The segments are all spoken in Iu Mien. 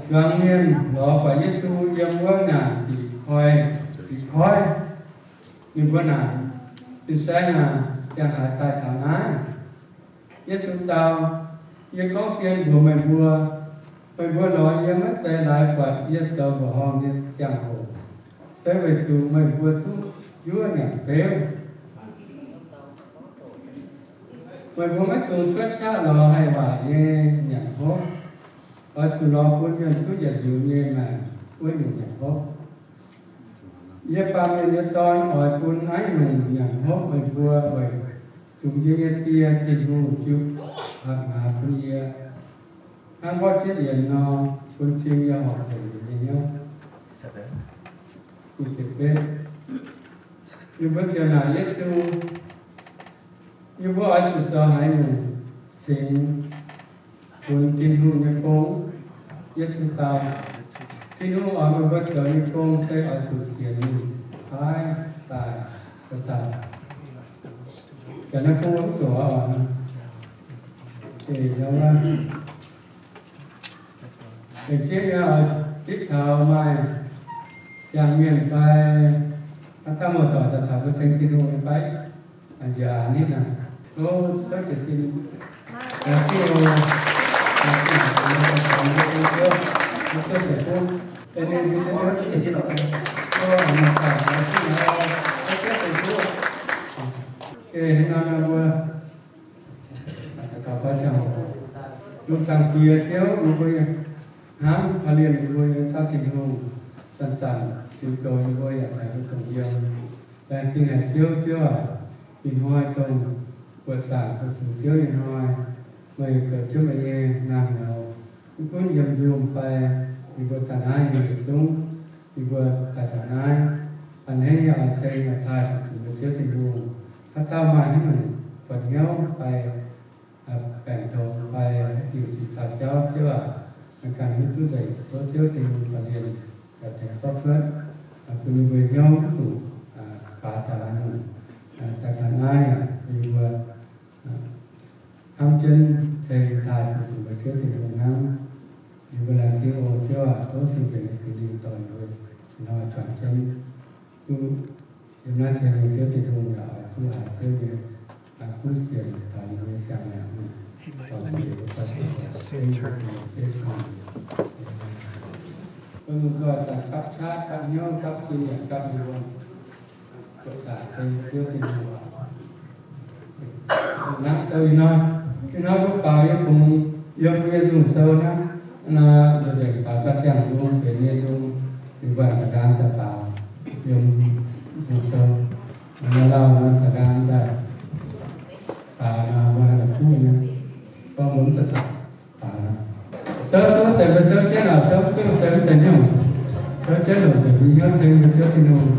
Zuangx mienh lorz buatc Yesu yiem wuov ngaanc ziqc koi, ziqc koiv. Ninh mbuo naaic, Fin-saeng aac, ziangh haaix daaih taux naaiv? Yesu dau, Yie gorngv zien mbuox meih mbuo, meih mbuo lorz yie maiv zeiz laaix buatc yie zoux mbuoqc horngh nyei ziangh hoc, se weic zuqc meih mbuo duqv njuov nyanc beuv. Meih mbuo maiv dungx cuotv qaqv lorz haih waaic nyei nyanc hopv. Oix zuqc lorz bun mienh duqv yietc liuz nyei maengc wuov nyungc nyanc hopv. Yie, Baamh Mienh nyei Dorn, oix bun naaiv nyungc nyanc hopv meih mbuo weic zuqc yie nyei Die, Tin-Hungh, jiu hatc maaz bun yie, hnangv mborqv jienv yienx nor, bun cing yie horpc zuqc nyei hnyouv. Ninh mbuo ziouc naaic Yesu, Yie mbuo oix zuqc zoux haaix nyungc cingx funx Tin-Hungh nyei gong? Yesu dau, Tin-Hungh oix meih mbuo zoux nyei gong se oix zuqc sienx ninh paaiv daaih wuov dauh. Janx naaiv bung mv zuqc oix oc. Lengc jeiv nyei oix zipv taux maaih siang-mienh fai, aav dangh muoz-doic daaih caux mbuo ceng Tin-Hungh nyei fai? Njiec aqv, nitv aqv. Go, souv jiez sin. Ziouv, souv jiez fuqv. Geh hnangv naaiv mbuo Lungh zaangc Diex Ziouv, yie mbuo yaac hnamv korv-lienh yie mbuo nyei dauh Tin-Hungh, zanc-zanc ziux goux yie mbuo yaac taux mbuo dongh yiem. Laengz zingh haic Ziouv, Ziouv aac, ih hnoi dongh buoqc zaangc fu-sux Ziouv nyei hnoi, meih goux jienv meih nyei naamh nyouz, mv gunv yiem nzungh fai yie mbuo daaih naaiv nyei yietc zungv, yie mbuo daaih taux naaiv, a'hneiv nyei oix ceng oix taaih fu-sux mbuo Ziouv Tin-Hungh. Haaix dauh maaih haaix nyungc kuonx hnyouv fai baengc tongx fai haaix diuc sic caux jauv, Ziouv aac, meih ganh hiuv duqv nzengc. Tov Ziouv Tin-Hungh korv-lienh yaac tengx zorqv cuotv, bun ninh mbuo hnyouv mv zuqc faaux taux haaix nyungc. Daaih taux naaiv yaac bun ninh mbuo hnamv jienv ceng taaih fu-sux mbuo Ziouv Tin-Hungh hnangv. Yie mbuo laengz zingh oc Ziouv aac, tov cing-nzengc nyei Singx Lingh dorh yie mbuo ih hnoi juangc jienv duqv yiem naaiv ceng nyei Ziouv Tin-Hungh yaac oix duqv haiz Ziouv nyei kuv fienx taux yie mbuo nyei siang-maengc. Dorh ziex mbuo ganh Ziouv Yesu. Mbuo lomh nzoih daaih gapv qaqv gapv hnyouv gapv sin yaac gapv wuonh, buoqc zaangc ceng Ziouv Tin-Hungh. Hnangv sou ih hnoi, ih hnoi mbuo baaux yiem kungx, yiem mbuo nyei nzung sou hnangv. Naaiv nzengc baaux gauh siang nzung, benx nyei nzung, ninh mbuo da'nqaang daaih baaux yiem nzung sou. Naaiv lauh nor da'nqaang daaih baaux nor, mbuo haih la'kuqv nyei. Gorngv mbuo mv za'gengh baaux nor, souv duqv deix mbuo souv jienv oc, souv duqv se mv benx nyungc. Souv jienv longc nzengc mbuo hnyouv ceng mbuo Ziouv Tin-Hungh.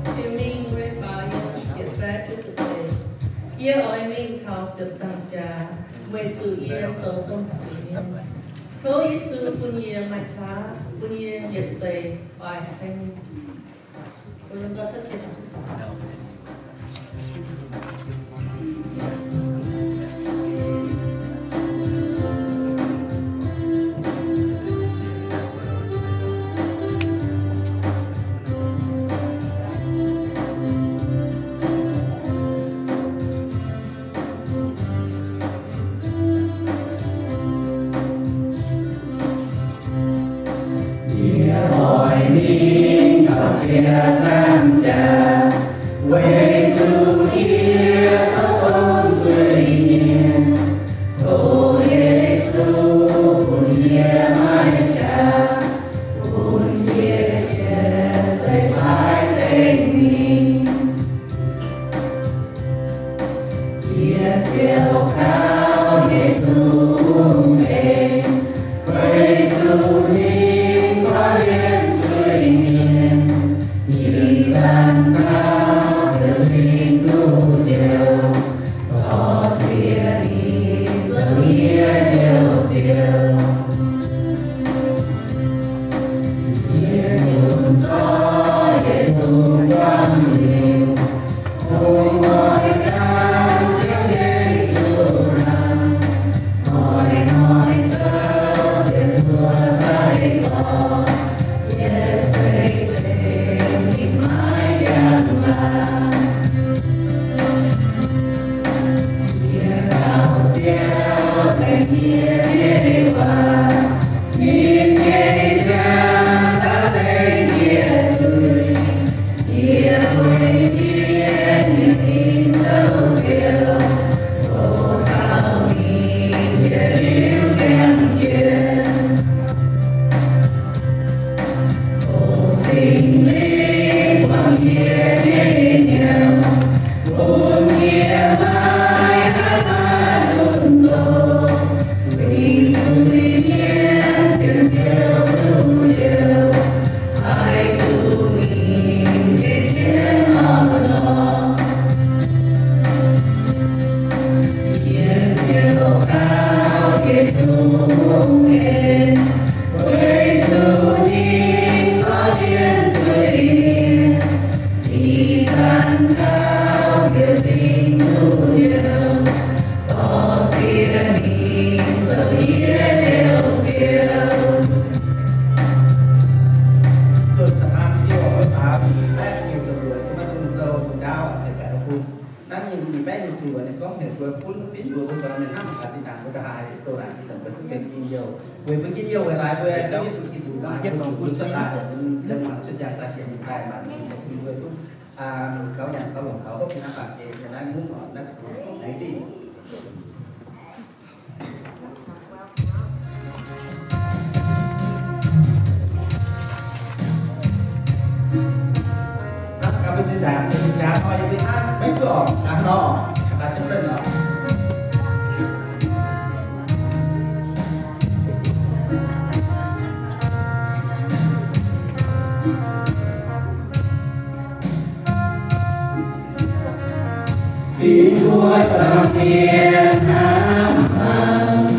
Ziouv mingh weic baac yie yietc baeqv duqv deix. Yie oix mingh taux ziepc nzaangc jaax, weic zuqc yie zoux domh zuiz mienh. Tov Yesu bun yie maaih qaqv, bun yie yietc seix oix ceng. Yie oix mingh taux ziepc nzaangc jaax, weic zuqc yie zoux domh zuiz mienh. Tov Yesu bun yie maaih qaqv, bun yie yietc seix oix ceng ninh. Yie ziouc kaux Yesu en, weic zuqc ninh korv-lienh zuiz mienh. Ih zanc gauh ziouc cingx duqv njoux, dorh ziex ninh zoux yie Njoux Ziouv. Yie yungz zorqv Yesu buangv liuz, bungx oix gan Ziouv Yesu hnangv. Hnoi-hnoi zoux ziepc nduoh sai-gorx, yietc seix ceng ninh maiv jangx laangz. Yie kaux Ziouv aengx yie nyei waac, ninh nyei nziaamv caux zengv yie zuiz. Yie weic jienv ninh zoux Ziouv, o caux ninh yietc liuz ziangh jienv. O Singx Lingh, buangh yie nyei nyouz, bun yie maiv haih maaih zunh doz, mingh zuiz mienh cien Ziouv duqv njoux, haih duqv mingh nyei zien orn-lorqc. Yie ziouc kaux Yesu en, weic zuqc ninh korv-lienh zuiz mienh. Ih zanc gauh ziouc cingx duqv njoux, dorh ziex ninh zoux yie Njoux Ziouv. Zunh da'faam diuh mbuo baaux baeqv nyei zuqc luoqc, maiv zunh sou, zunh ndaauv, ziepc baeqv bung. Naaiv nyungc mingh baeqv nyei zuqc luoqc ninh gorngv heuc mbuo bun mbuo, mbuo zuangx mienh hnamv mangc gaax zinh ndaangc mbuo ndongc haaix doh naaic ih zanc mbuo duqv benx njien-youh. Weic mbuo njien-youh weic laaix mbuo Ziouv Yesu Giduc maaiz mbuo zuqc mbuo cuotv daaih, liemh mangc cuotv njang daaih sienx ninh daaih maaic mbuo ih zanc bun mbuo duqv gauh nyanc gauh longc gauh hopv nyei hnamv baamh gen yiem naaiv nyungc orn naaiv laengz zingh. Dingc mbuo zuangx mienh hnamv haic,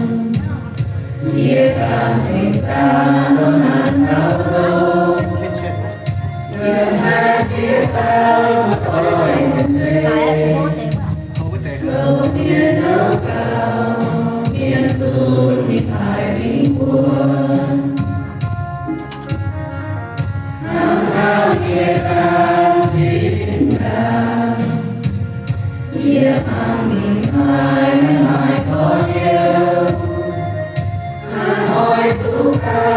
yie ganh cingx daaih longc naaiv taux loh. Yiem naaiv ziex dauh muoz-doic cien-ceqv, zoux mienh nouh gaux, mienh zunh ninh daaih mingh wuonv. Hnangv taux yie ganh zinh ndaangc, yie hnangv mingh haaix maiv maaih gorx-youz, hnangv oix zuqc gauh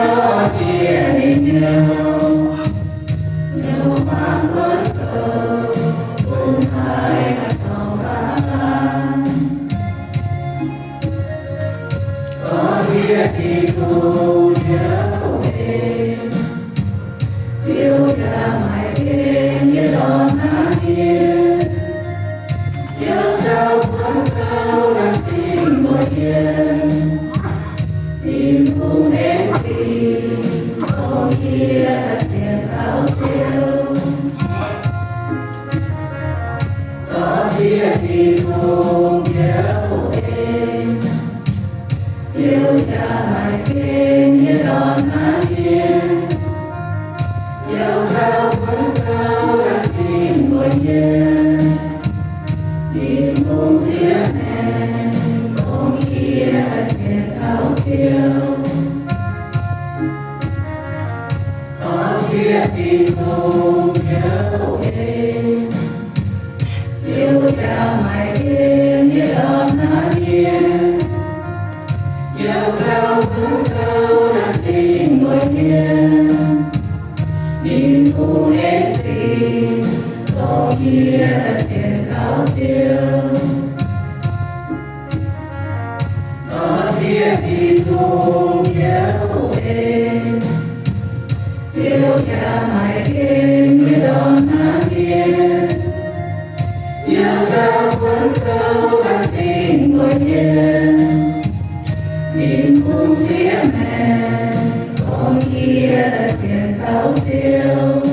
Tin-Hungh hnyouv ei, Ziouv yaac maaih en nyei dorn hnangv mienh. Yaac caux buonc gouv laengz zingh mbuo nyei Tin-Hungh en zingh, dongh yie daaih sienx kaux Ziouv. Dorh ziex Tin-Hungh hnyouv ei, Ziouv yaac maaih en nyei dorn hnangv mienh. Yaac caux buonc gouv laengz zingh mbuo nyei Tin-Hungh siev maengc, dongh yie daaih sienx kaux Ziouv.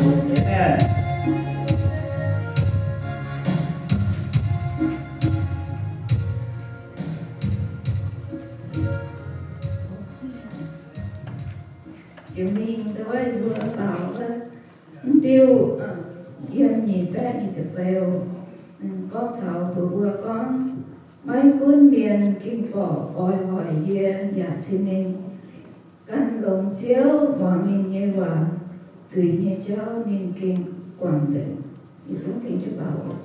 Jiex mingh ndau wuov mbuo baaux wuov mv diuh, yiem nyic baeqv nyic ziepc feix, gorngv taux mbuox mbuo gorngv, maiv gunv mienh ging borqc oix hoic yie yaac cin ninh. Gan longx Ziouv muangx ninh nyei waac, zuiz nyei jauv ninh gengh guangc nzengc. Yietc zungv tengx jienv baaux.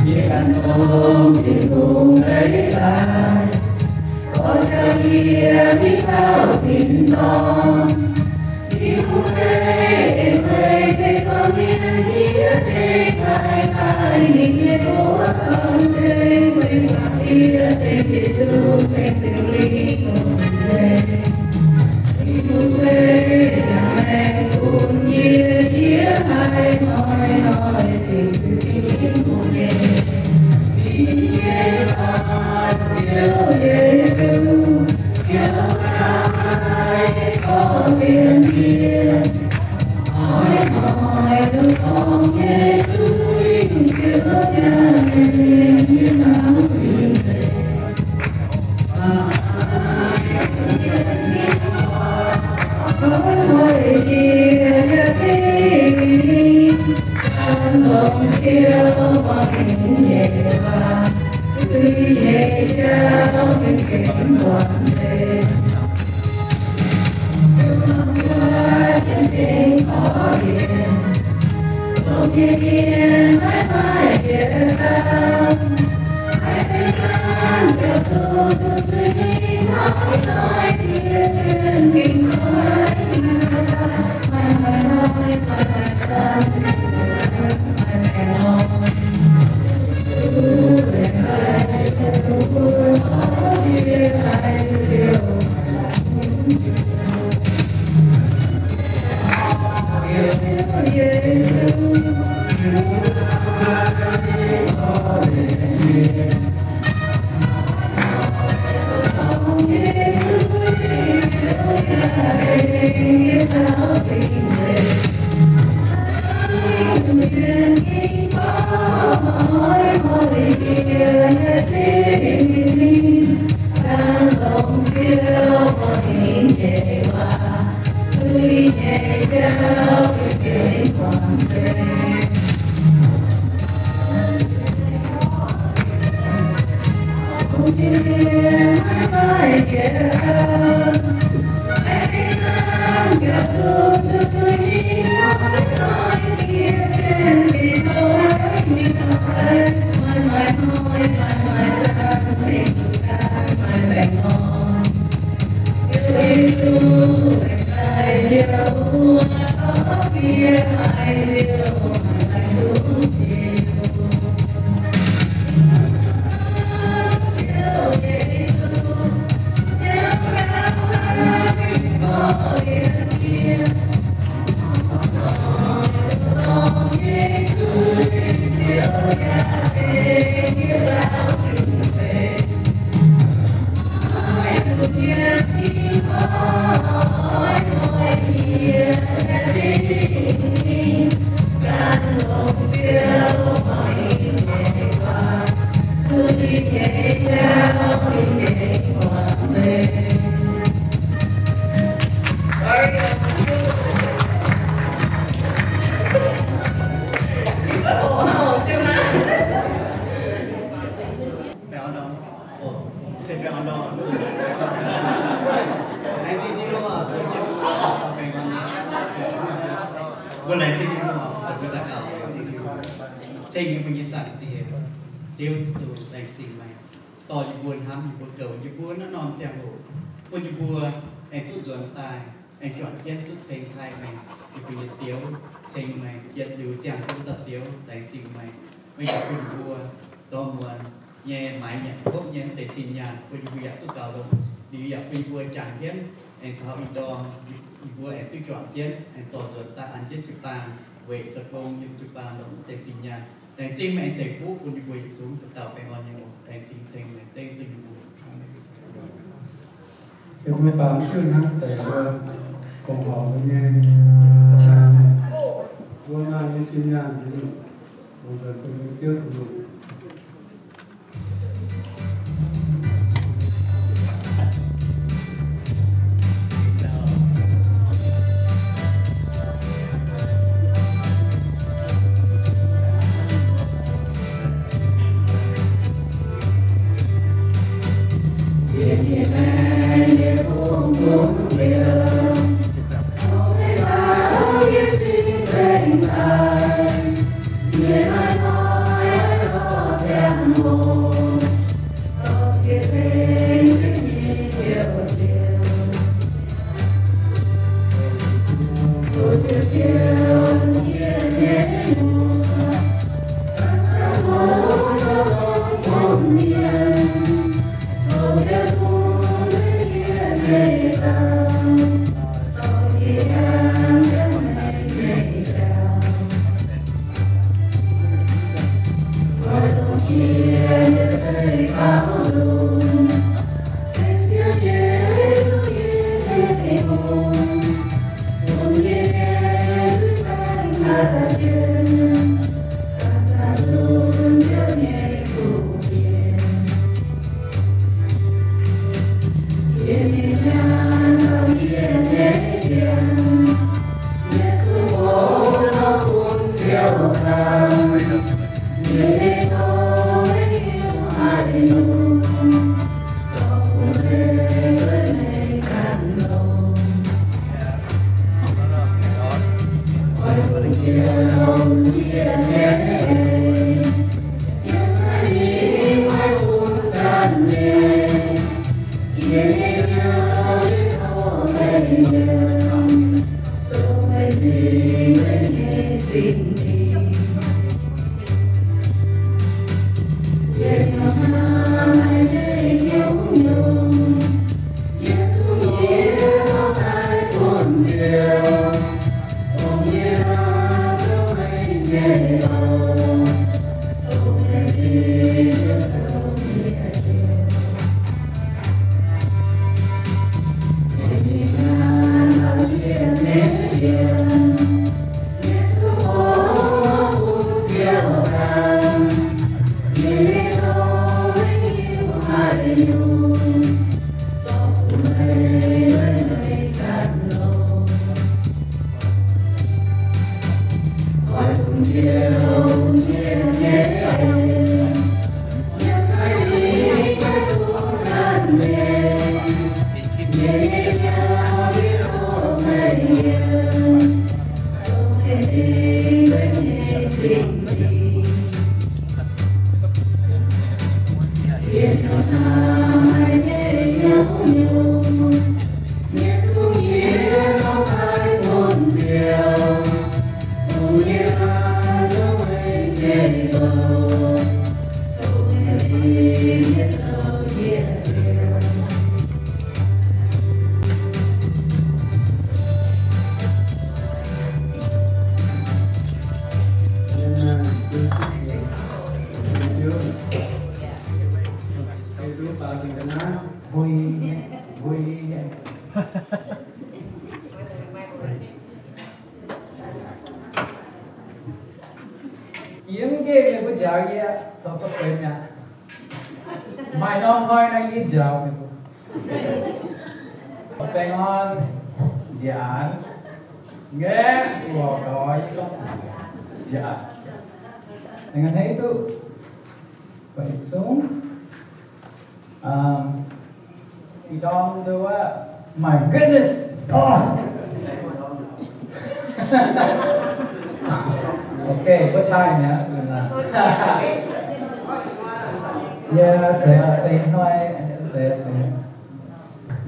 Yie ganh dongh Tin-Hungh zeix daaih, oix caux yie mingh taux tin-dorngh. Tin-Hungh se en meih zeiv zorqv mienh yie deix daaih daaih mingh nyei wuov dorngx ceng, ceng Zaangc Diex, ceng Yesu, ceng Singx Lingh Tin-Hungh se. Tin-Hungh se ziangh maengc bun yie, yie haih hnoi-hnoi cingx zuiz Tin-Hungh nyei. Ninh nyei dorn, Ziouv Yesu, hnyouv gaax haic korv-lienh yie. Hnoi-hnoi duqv gorngv Yesu, Ziouv yaac mengh yie taux cing deix. Baengh orn nor, o, se baengh orn nor. Laengz zingh Tin-Hungh oc, mbuo jienv mbuo dauh baengh orn nyei. Mbuo laengz zingh Tin-Hungh oc, mbuo daux gaux laengz zingh Tin-Hungh. Ceng nyei mbuo nyei Zaangc Diex, Ziouv Yesu, laengz zingh meih dorh yie mbuo hnamv, yie mbuo goux yie mbuo naaiv norm ziangh hoc, bun yie mbuo aengx duqv nzuonx daaih, aengx juangc jienv duqv ceng taaih meih, yie mbuo nyei Ziouv, ceng meih yietc liuz ziangh duqv dauh Ziouv, laengz zingh meih. Meih yaac bun yie mbuo dorh muonz nyei maaiz nyanc hopv nyei deix zinh nyaanh bun yie mbuo yaac duqv gaux longx. Liuz yaac bun yie mbuo jangx jienv aengx taux ih ndorm, yie mbuo aengx duqv juangc jienv aengx dorh nzuonx daaih an jienv jiu-baang weic zoux gong yiem jiu-baang longc deix zinh nyaanh. Laengz zingh meih aengx ceix fuqv bun yie mbuo yietc zungv dauh dauh baengh orn nyei oc. Laengz zingh ceng meih dengv zunh yie mbuo. Aamen. Yie mbuo baamz jienv hnangv deix mbuo fongc horc mbuo nyei, mbuo maaih nyei zinh nyaanh, fongc zoux bun mbuo Ziouv Tin-Hungh. Yie mv nqemh mienh mbuo njaaux yie, zoux duqv benx mi'aqv. Maaih norm hnoi naaiv yie njaaux meih mbuo. Baengh orn, njiec aanx. Ngaeqv lorz gaux yie gorngv zuqc njiec aanx. Hnangv naaiv duqv, baac yietc zungv, um, ih ndorm nduov, my goodness, oh. Okay, mbuo taaih mi'aqv. Yie zeiz deix hnoi, zeiz, zeiz.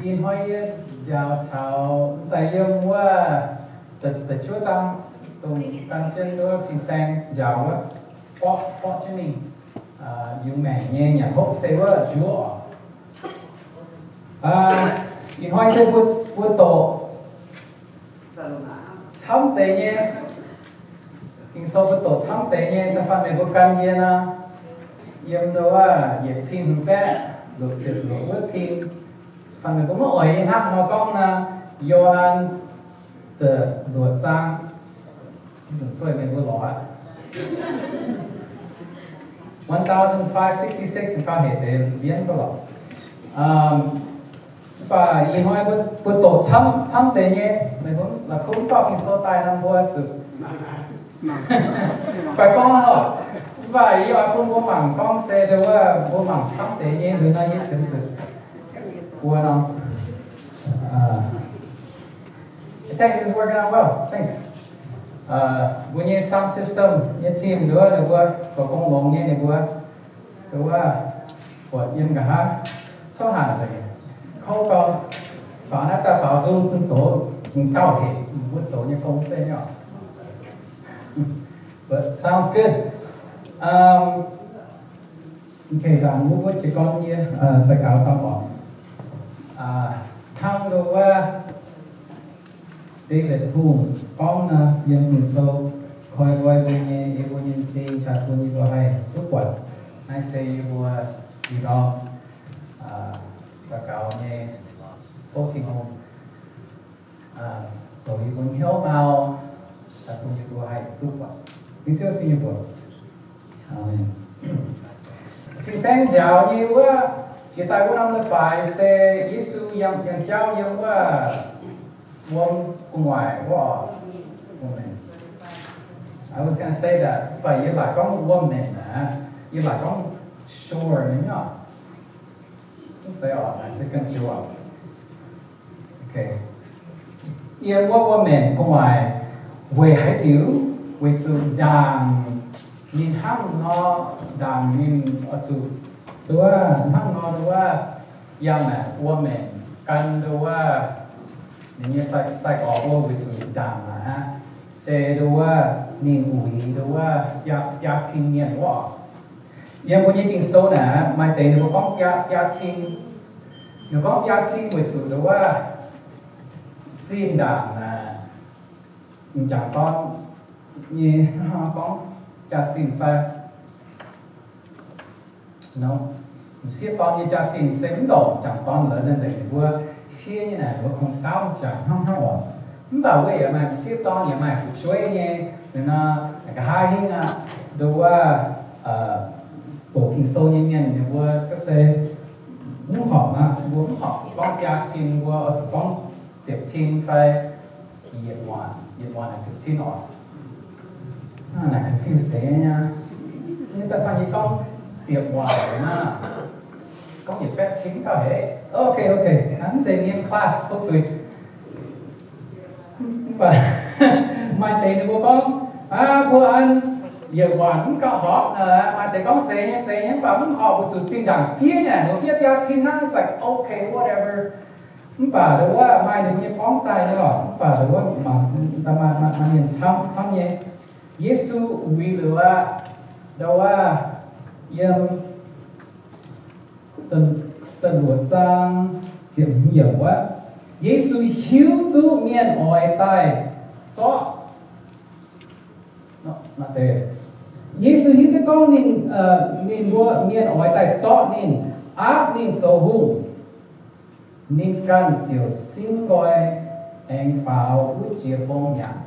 Ih hnoi yie njaaux taux daaih yiem wuov da'juov zaang, dongh gan jienv wuov fin-saeng njaaux wuov, borqv, borqv jienv mingh, yungz maengc nyei nyanc hopv se wuov juov oc. Ih hnoi se mbuo, mbuo doqc camv deix nyei, Ging-Sou mbuo doqc camv deix nyei. Da'faanh meih mbuo gan yie nor, yiem nduov yietc cin hmz baeqv luoqc ziepc luoqc wuov tin. Faanh meih mbuo maiv oix nyei hnangv nor gorngv nor, Yo^han da'luoqc zaang, mv dungx cuei meih mbuo lorz aqv. One thousand five sixty-six gauh hec deix mbienv duqv lorqc. Mv baac ih hnoi mbuo, mbuo doqc camv, camv deix nyei, meih mbuo la'kuqv mv dauh Ging-Sou daaih nor mbuo zuqc. Mv baac gorngv hnangv oc, mv baac yie oix bun mbuo mangc gorngv se nduov mbuo mangc camv deix nyei liuz nor yie qiemx zuqc mbuo nor. I think this is working out well. Thanks. Mbuo nyei sound system nyei team nduov ninh mbuo zoux gong longx nyei ninh mbuo nduov buatc yiem nqa'haav coqv hanc nzengc. Kouv gau, faaux naaiv daaih baaux nzung zunh doz, m'gauh hec mbuo zoux nyei gong mv bei nyei oc. But sounds good. Okay, dangh mbuo mbuo jiez gorn yie daux gaux dangh oc. Hnangv nduov David Hungh gorngv nor, yiem Ging-Sou koi nqoi mbuo nyei, yie mbuo nyei m'zing qaqv bun yie mbuo haih duqv buatc. Naaiv se yie mbuo ih ndorm daux gaux nyei tov Tin-Hungh zoux yie mbuo hnyouv mau, daaih bun yie mbuo haih duqv buatc. Dingc Ziouv Tin-Hungh mbuox. Fin-saeng njaaux nyei wuov, jiex daaih wuov norm leiz-baaix se Yesu yangh, yangh jauv yiem wuov wuom gu'nguaaic wuov oc. Amen. I was gonna say that, but yie laaic gorngv wuom maengc aqv. Yie laaic gorngv shore nyei oc. Mv zeiz oc, naaiv se ganh joux oc. Yiem wuov wuom maengc gu'nguaaic weic haaix diuc? Weic zuqc ndaangc ninh hnangv nor, ndaangc ninh oix zuqc nduov hnangv nor nduov yangh naaic wuom maengc gan nduov ninh nyei sai-orx wuov weic zuqc ndaangc naaic aqv. Se nduov ninh uix nduov biaa cin mienh wuov. Yiem mbuo nyei Ging-Sou naaic maaih deix ninh mbuo gorngv biaa, biaa cin. Ninh gorngv biaa cin weic zuqc nduov zinh ndaangc naaic m'jangc dorn nyei gorngv jaax-zinh fai m'sieqv dorn nyei jaax-zinh se mv ndongc m'jangc dorn lorz nzengc nzengc ninh mbuo fiev nyei naaic mbuo kungx saauv m'jangc hnangv hnangv oc. Mv baac wuov yaac maaih m'sieqv dorn yaac maaih fu'jueiv nyei, ninh nor nqa'haav hingv aqv, nduov doqc Ging-Sou nyei mienh ninh mbuo ga'se mv horpc aqv, mbuo mv horpc zuqc gorngv biaa cin, mbuo oix zuqc gorngv ziepc cin fai yietc waanc, yietc waanc ziepc cin oc. Naaic confuse deix nyei. Nyei da'faanh yie gorngv ziepc waanc naaic, gorngv yietc baeqv cin gauh hec. Okay, okay, mv zeiz nyei class tov zuiz. Mv baac maaih deix ninh mbuo gorngv, aa, mbuo an yietc waanc mv gauh horpc. Maaih deix gorngv zeiz nyei, zeiz nyei, mv baac mv horpc, mbuo zuqc zinh ndaangc fiev nyei, mbuo fiev biaa cin hnangv, it's like, okay, whatever. Mv baac nduov maaih ninh mbuo nyei gorngv daaih nyei lorqc, mv baac nduov maaih, maaih, maaih mienh camv, camv nyei. Yesu uix liuz aqv, nduov yiem da'luoqc zaang ziepc hmz yiemc wuov, Yesu hiuv duqv mienh oix daaih zorqv Yesu hiuv duqv gorngv ninh, ninh mbuo mienh oix daaih zorqv ninh, aapv ninh zoux hungh, ninh ganh ziouc simv nqoi aengx faaux wuov jiex bung mi'aqv.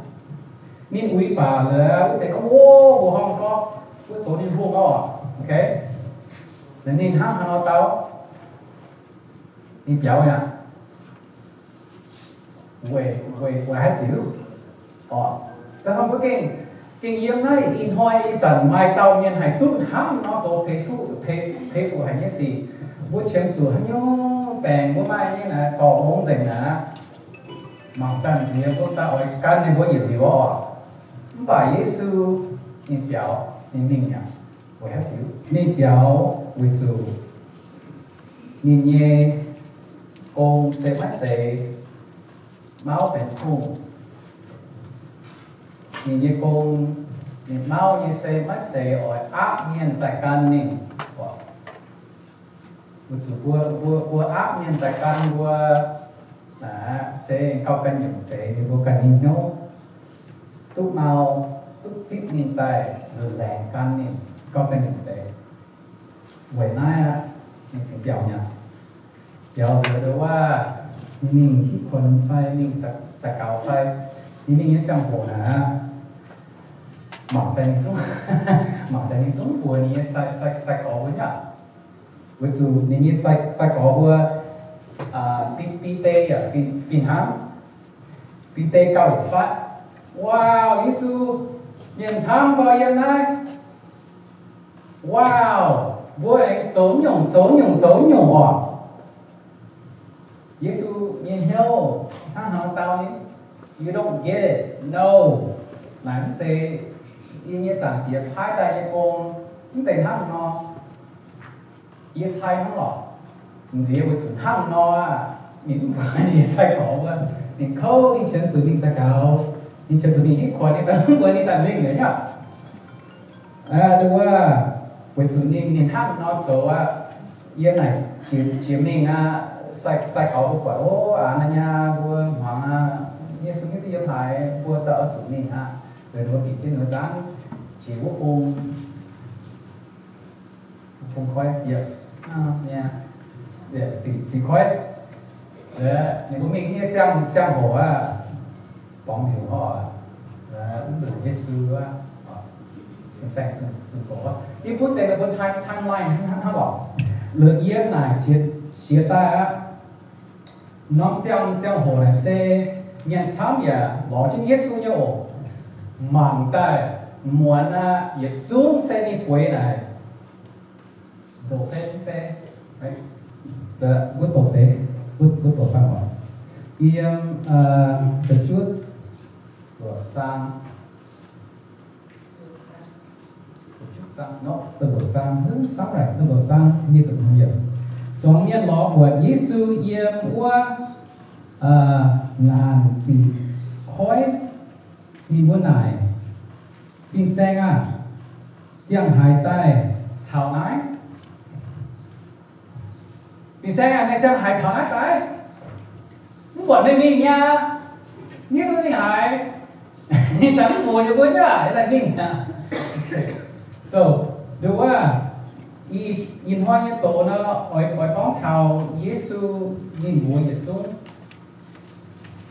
Ninh uix baac lorz wuov deix gorngv, o, mbuoqc horngh gorngv, mbuo zoux ninh hungh oc. Okay? Ninh hnangv haaix nor dau? Ninh biaux yaac weic, weic, weic haaix diuc? Orqc, da'faanh mbuo gengh, gengh yiem naaiv ih hnoi ih zanc maaih dauh mienh haih duqv hnangv nor zoux peix fuqv, peix, peix fuqv haic nyei sic. Mbuo qiemx zuqc haaix nyungc baengc mbuo maaih nyei naaic, zorc longx nzengc naaic, mangc ganh nziex mbuo daaih oix gan ninh mbuo yietc liuz orqc. Mv baac Yesu ninh biaux, ninh mingh yaac weic haaix diuc? Ninh biaux weic zuqc ninh nyei gong se maiv zeiz mauv benx kungh. Ninh nyei gong, ninh mauv nyei se maiv zeiz oix aapv mienh daaih gan ninh. Weic zuqc mbuo, mbuo, mbuo aapv mienh daaih gan mbuo, naaic se gauh ganh nyungc deix, ninh mbuo ganh nyei hnyouv duqv mau, duqv zipv ninh daaih laengz gan ninh gauh ganh nyungc deix. Weic naaiv aqv, ninh cingx biaux mi'aqv. Biaux nzuonx ndongc wuov, ninh mingh hitv kuonx fai mingh daux gaux fai, ninh mingh nyei ziangh hoc naaic, mangc daaih ninh zungv, mangc daaih ninh zungv mbuox ninh nyei sai, sai, sai-gorx mbuo nyei aqv. Weic zuqc ninh nyei sai, sai-gorx mbuo, Bide yaac fih, fih hnangv. Bide gauh yietc fatv, Wow, Yesu, mienh camv gau yiem naaiv. Wow, mbuo aengx zoux nyungc, zoux nyungc, zoux nyungc orqc. Yesu nyei hnyouv hnangv haaix nor dau nyei? You don't get it, no. Naaic mv zeiz yie nyei Zaangc Diex paaiv daaih nyei gong, mv zeiz hnangv nor. Yie cai hnangv lorqc. Nziex weic zuqc hnangv nor aqv, ninh mv mbuox ninh sai-gorx wuov, ninh kouv, ninh qiemx zuqc mingh daux gaux, ninh qiemx zuqc mingh hitv kuonx, ninh daaih mv mbuox ninh daaih mingh liuz nyei aqv. Ndongc wuov, weic zuqc ninh, ninh hnangv nor zoux aqv, yie naaic jiex, jiex mingh aqv, sai, sai-gorx mbuo buatc, o, aa, naaiv nyei mbuo hmuangx aqv, Yesu hiuv duqv yiem haaix, mbuo daaih oix zuqc mingh aqv. Weic ninh mbuo bieqc jienv ninh mbuo nzangv jiex wuov bung, bung koiv, yes, ziqc, ziqc koiv. Ninh mbuo mingh nyei ziangh, ziangh hoc aqv, borngz heuc orqc, mv nzunc Yesu aqv, fin-saeng zuqc doqc. Yie bun deix ninh mbuo time, timeline hnangv, hnangv lorqc. Laaix yiem naaic jiex, jiex daaih aqv. Norm ziangh, ziangh hoc naaic se mienh camv yaac lorz jienv Yesu nyei oc. Mangc daaih muonz aqv, yietc zungv se ninh bueix naaic. Ndoqc fei mv bei, mbuo doqc deix, mbuo, mbuo doqc daaih oc. Yiem, da'juov, luoqc zaang, da'juov zaang, nope, da'luoqc zaang, samv right, da'luoqc zaang, nyic ziepc hmz yiemc. Zuangx mienh lorz buatc Yesu yiem wuov ngaanc ziqc koiv, ninh mbuo naaic, Fin-saeng aah! Ziangh haaix daaih taux naaiv? Fin-saeng aah! Meih ziangh haaix taux naaiv daaih? Mv buatc meih mingh nyei aqv. Hiuv duqv mingh haaix? Ninh daaih mv mbuox ninh mbuo nyei aqv, ninh daaih mingh aqv. So, nduov, ih hnoi nyei doz nor, oix, oix gorngv taux Yesu ninh mbuox yietc zungv.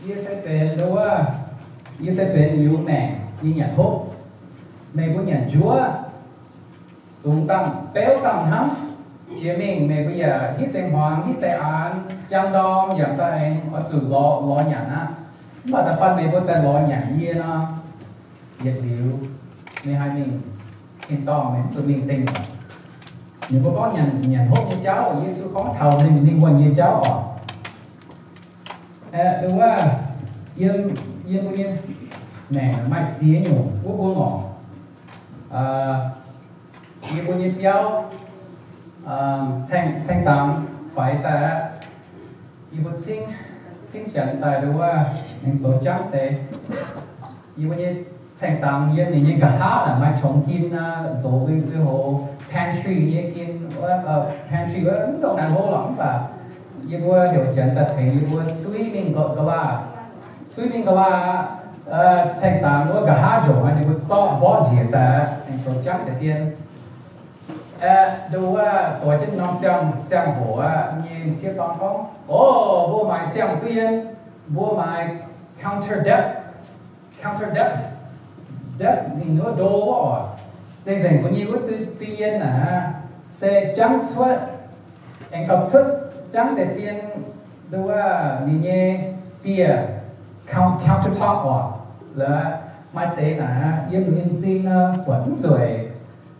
Yie se benx nduov, yie se benx liuz maengc nyei nyanc hopv. Meih mbuo nyanc njuov, zungx dangh beuv dangh hnangv. Jiex mingh meih mbuo yaac hitv deix hmuangx, hitv deix aanx, jang ndorm yaac daaih aengx oix zuqc lorz, lorz nyanc aqv. Mv baac da'faanh meih mbuo daaih lorz nyanc yie nor, yietc liuz meih haih mingh tin-dorngh, meih mv zuqc mingh dingh. Ninh mbuo gorngv nyanc, nyanc hopv nyei jauv, Yesu gorngv taux ninh, ninh wuonh nyei jauv oc. Aeqv, nduov, yiem, yiem mbuo nyei maengc maaih ziex nyungc wuov mbuo ngorc. Yie mbuo nyei biauv, ceng, ceng dangx faix daaih aqv. Yie mbuo cingv, cingv janx daaih nduov, aengx zoux jangv deix. Yie mbuo nyei ceng dangx yiem ninh nyei nqa'haav naaic maaih qongx gin aqv, zoux nzuih, nzuih hoz pantry nyei gin, pantry wuov mv dongh naaic hlo lorqc, mv baac yie mbuo heuc janx daaih tengx yie mbuo sweeping glass. Sweeping glass aqv, ceng dangx wuov nqa'haav njonc aqv, ninh mbuo zorqv mborqv njiec daaih aqv, aengx zoux jangv deix dien. Aeqv, nduov, doix jienv norm ziangh, ziangh hoc aqv, nyei m'sieqv dorn gorngv, o, mbuo maaiz siang-duqv-yien, mbuo maaiz counter depth, counter depth, depth ninh wuov ndo wuov oc. Nzengc-nzengc mbuo nyei wuov duqv, duqv yien naaic aqv. se jangv cuotv, aengx gauh cuotv jangv deix dien, nduov ninh nyei dieh, countertop oc, lorqc, maaih deix naaic yiem ninh nyei m'zing nor buatc mv nzueic.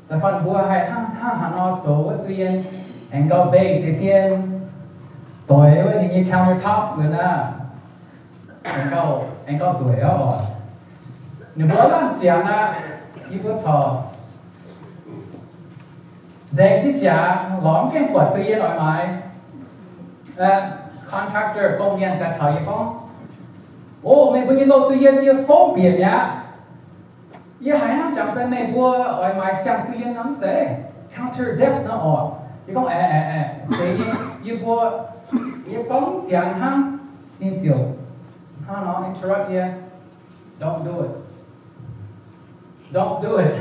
Da'faanh mbuo haih hnangv haaix nor zoux wuov duih yien, aengx gauh mbeih deix dien, doix wuov ninh nyei countertop nor, aengx gauh, aengx gauh nzueic oc. Ninh mbuo lamh ziangx aqv, yie mbuo corc nzaeng jienv jaax lorz mv gaengh buatc duih yien oix maaiz. Contractor gong-mienh daaih caux yie gorngv, O, meih mbuo nyei loz duih yien yie fongv bieqc mi'aqv. Yie haiz hnangv jangx daaih meih mbuo oix maaiz siang duih yien nor mv zeiz, counter depth nor oc. Yie gorngv, Aeqv, aeqv, aeqv, zeiz nyei. Yie mbuo, yie gorngv mv ziangx hnangv, ninh ziouc hnangv nor interrupt yie, Don't do it. Don't do it.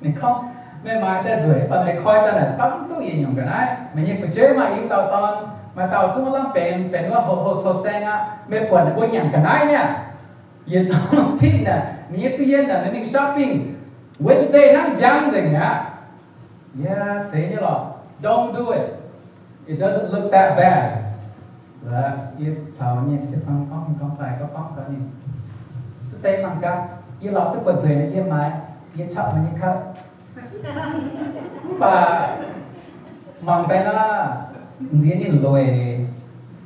Ninh gorngv, Meih maaiz daaih nzueic, mv baac meih koi daaih naaic baav mv duqv yietc nyungc ga'naaiv. Meih nyei fu'jueiv maaih i dauh dorn, maaih dauh zungv lamh benx, benx wuov houh, houh, houh saeng aqv. Meih buatc ninh mbuo nyanc ga'naaiv nyei aqv. Yietc norm zinh naaic, ninh nyei duqv yien naaic, ninh mingh shopping Wednesday hnangv njang nzengc aqv. Yie, Zeiz nyei lorqc. Don't do it. It doesn't look that bad. Yie caux nyei sieqv gorngv, gorngv daaih, gorngv, gorngv daaih ninh, Duqv deix mangc gaax, yie lorz duqv buatc nzueic nor yie maaiz, yie caqv meih nyei cup. Mv baac mangc daaih naaic, nziex ninh lueic,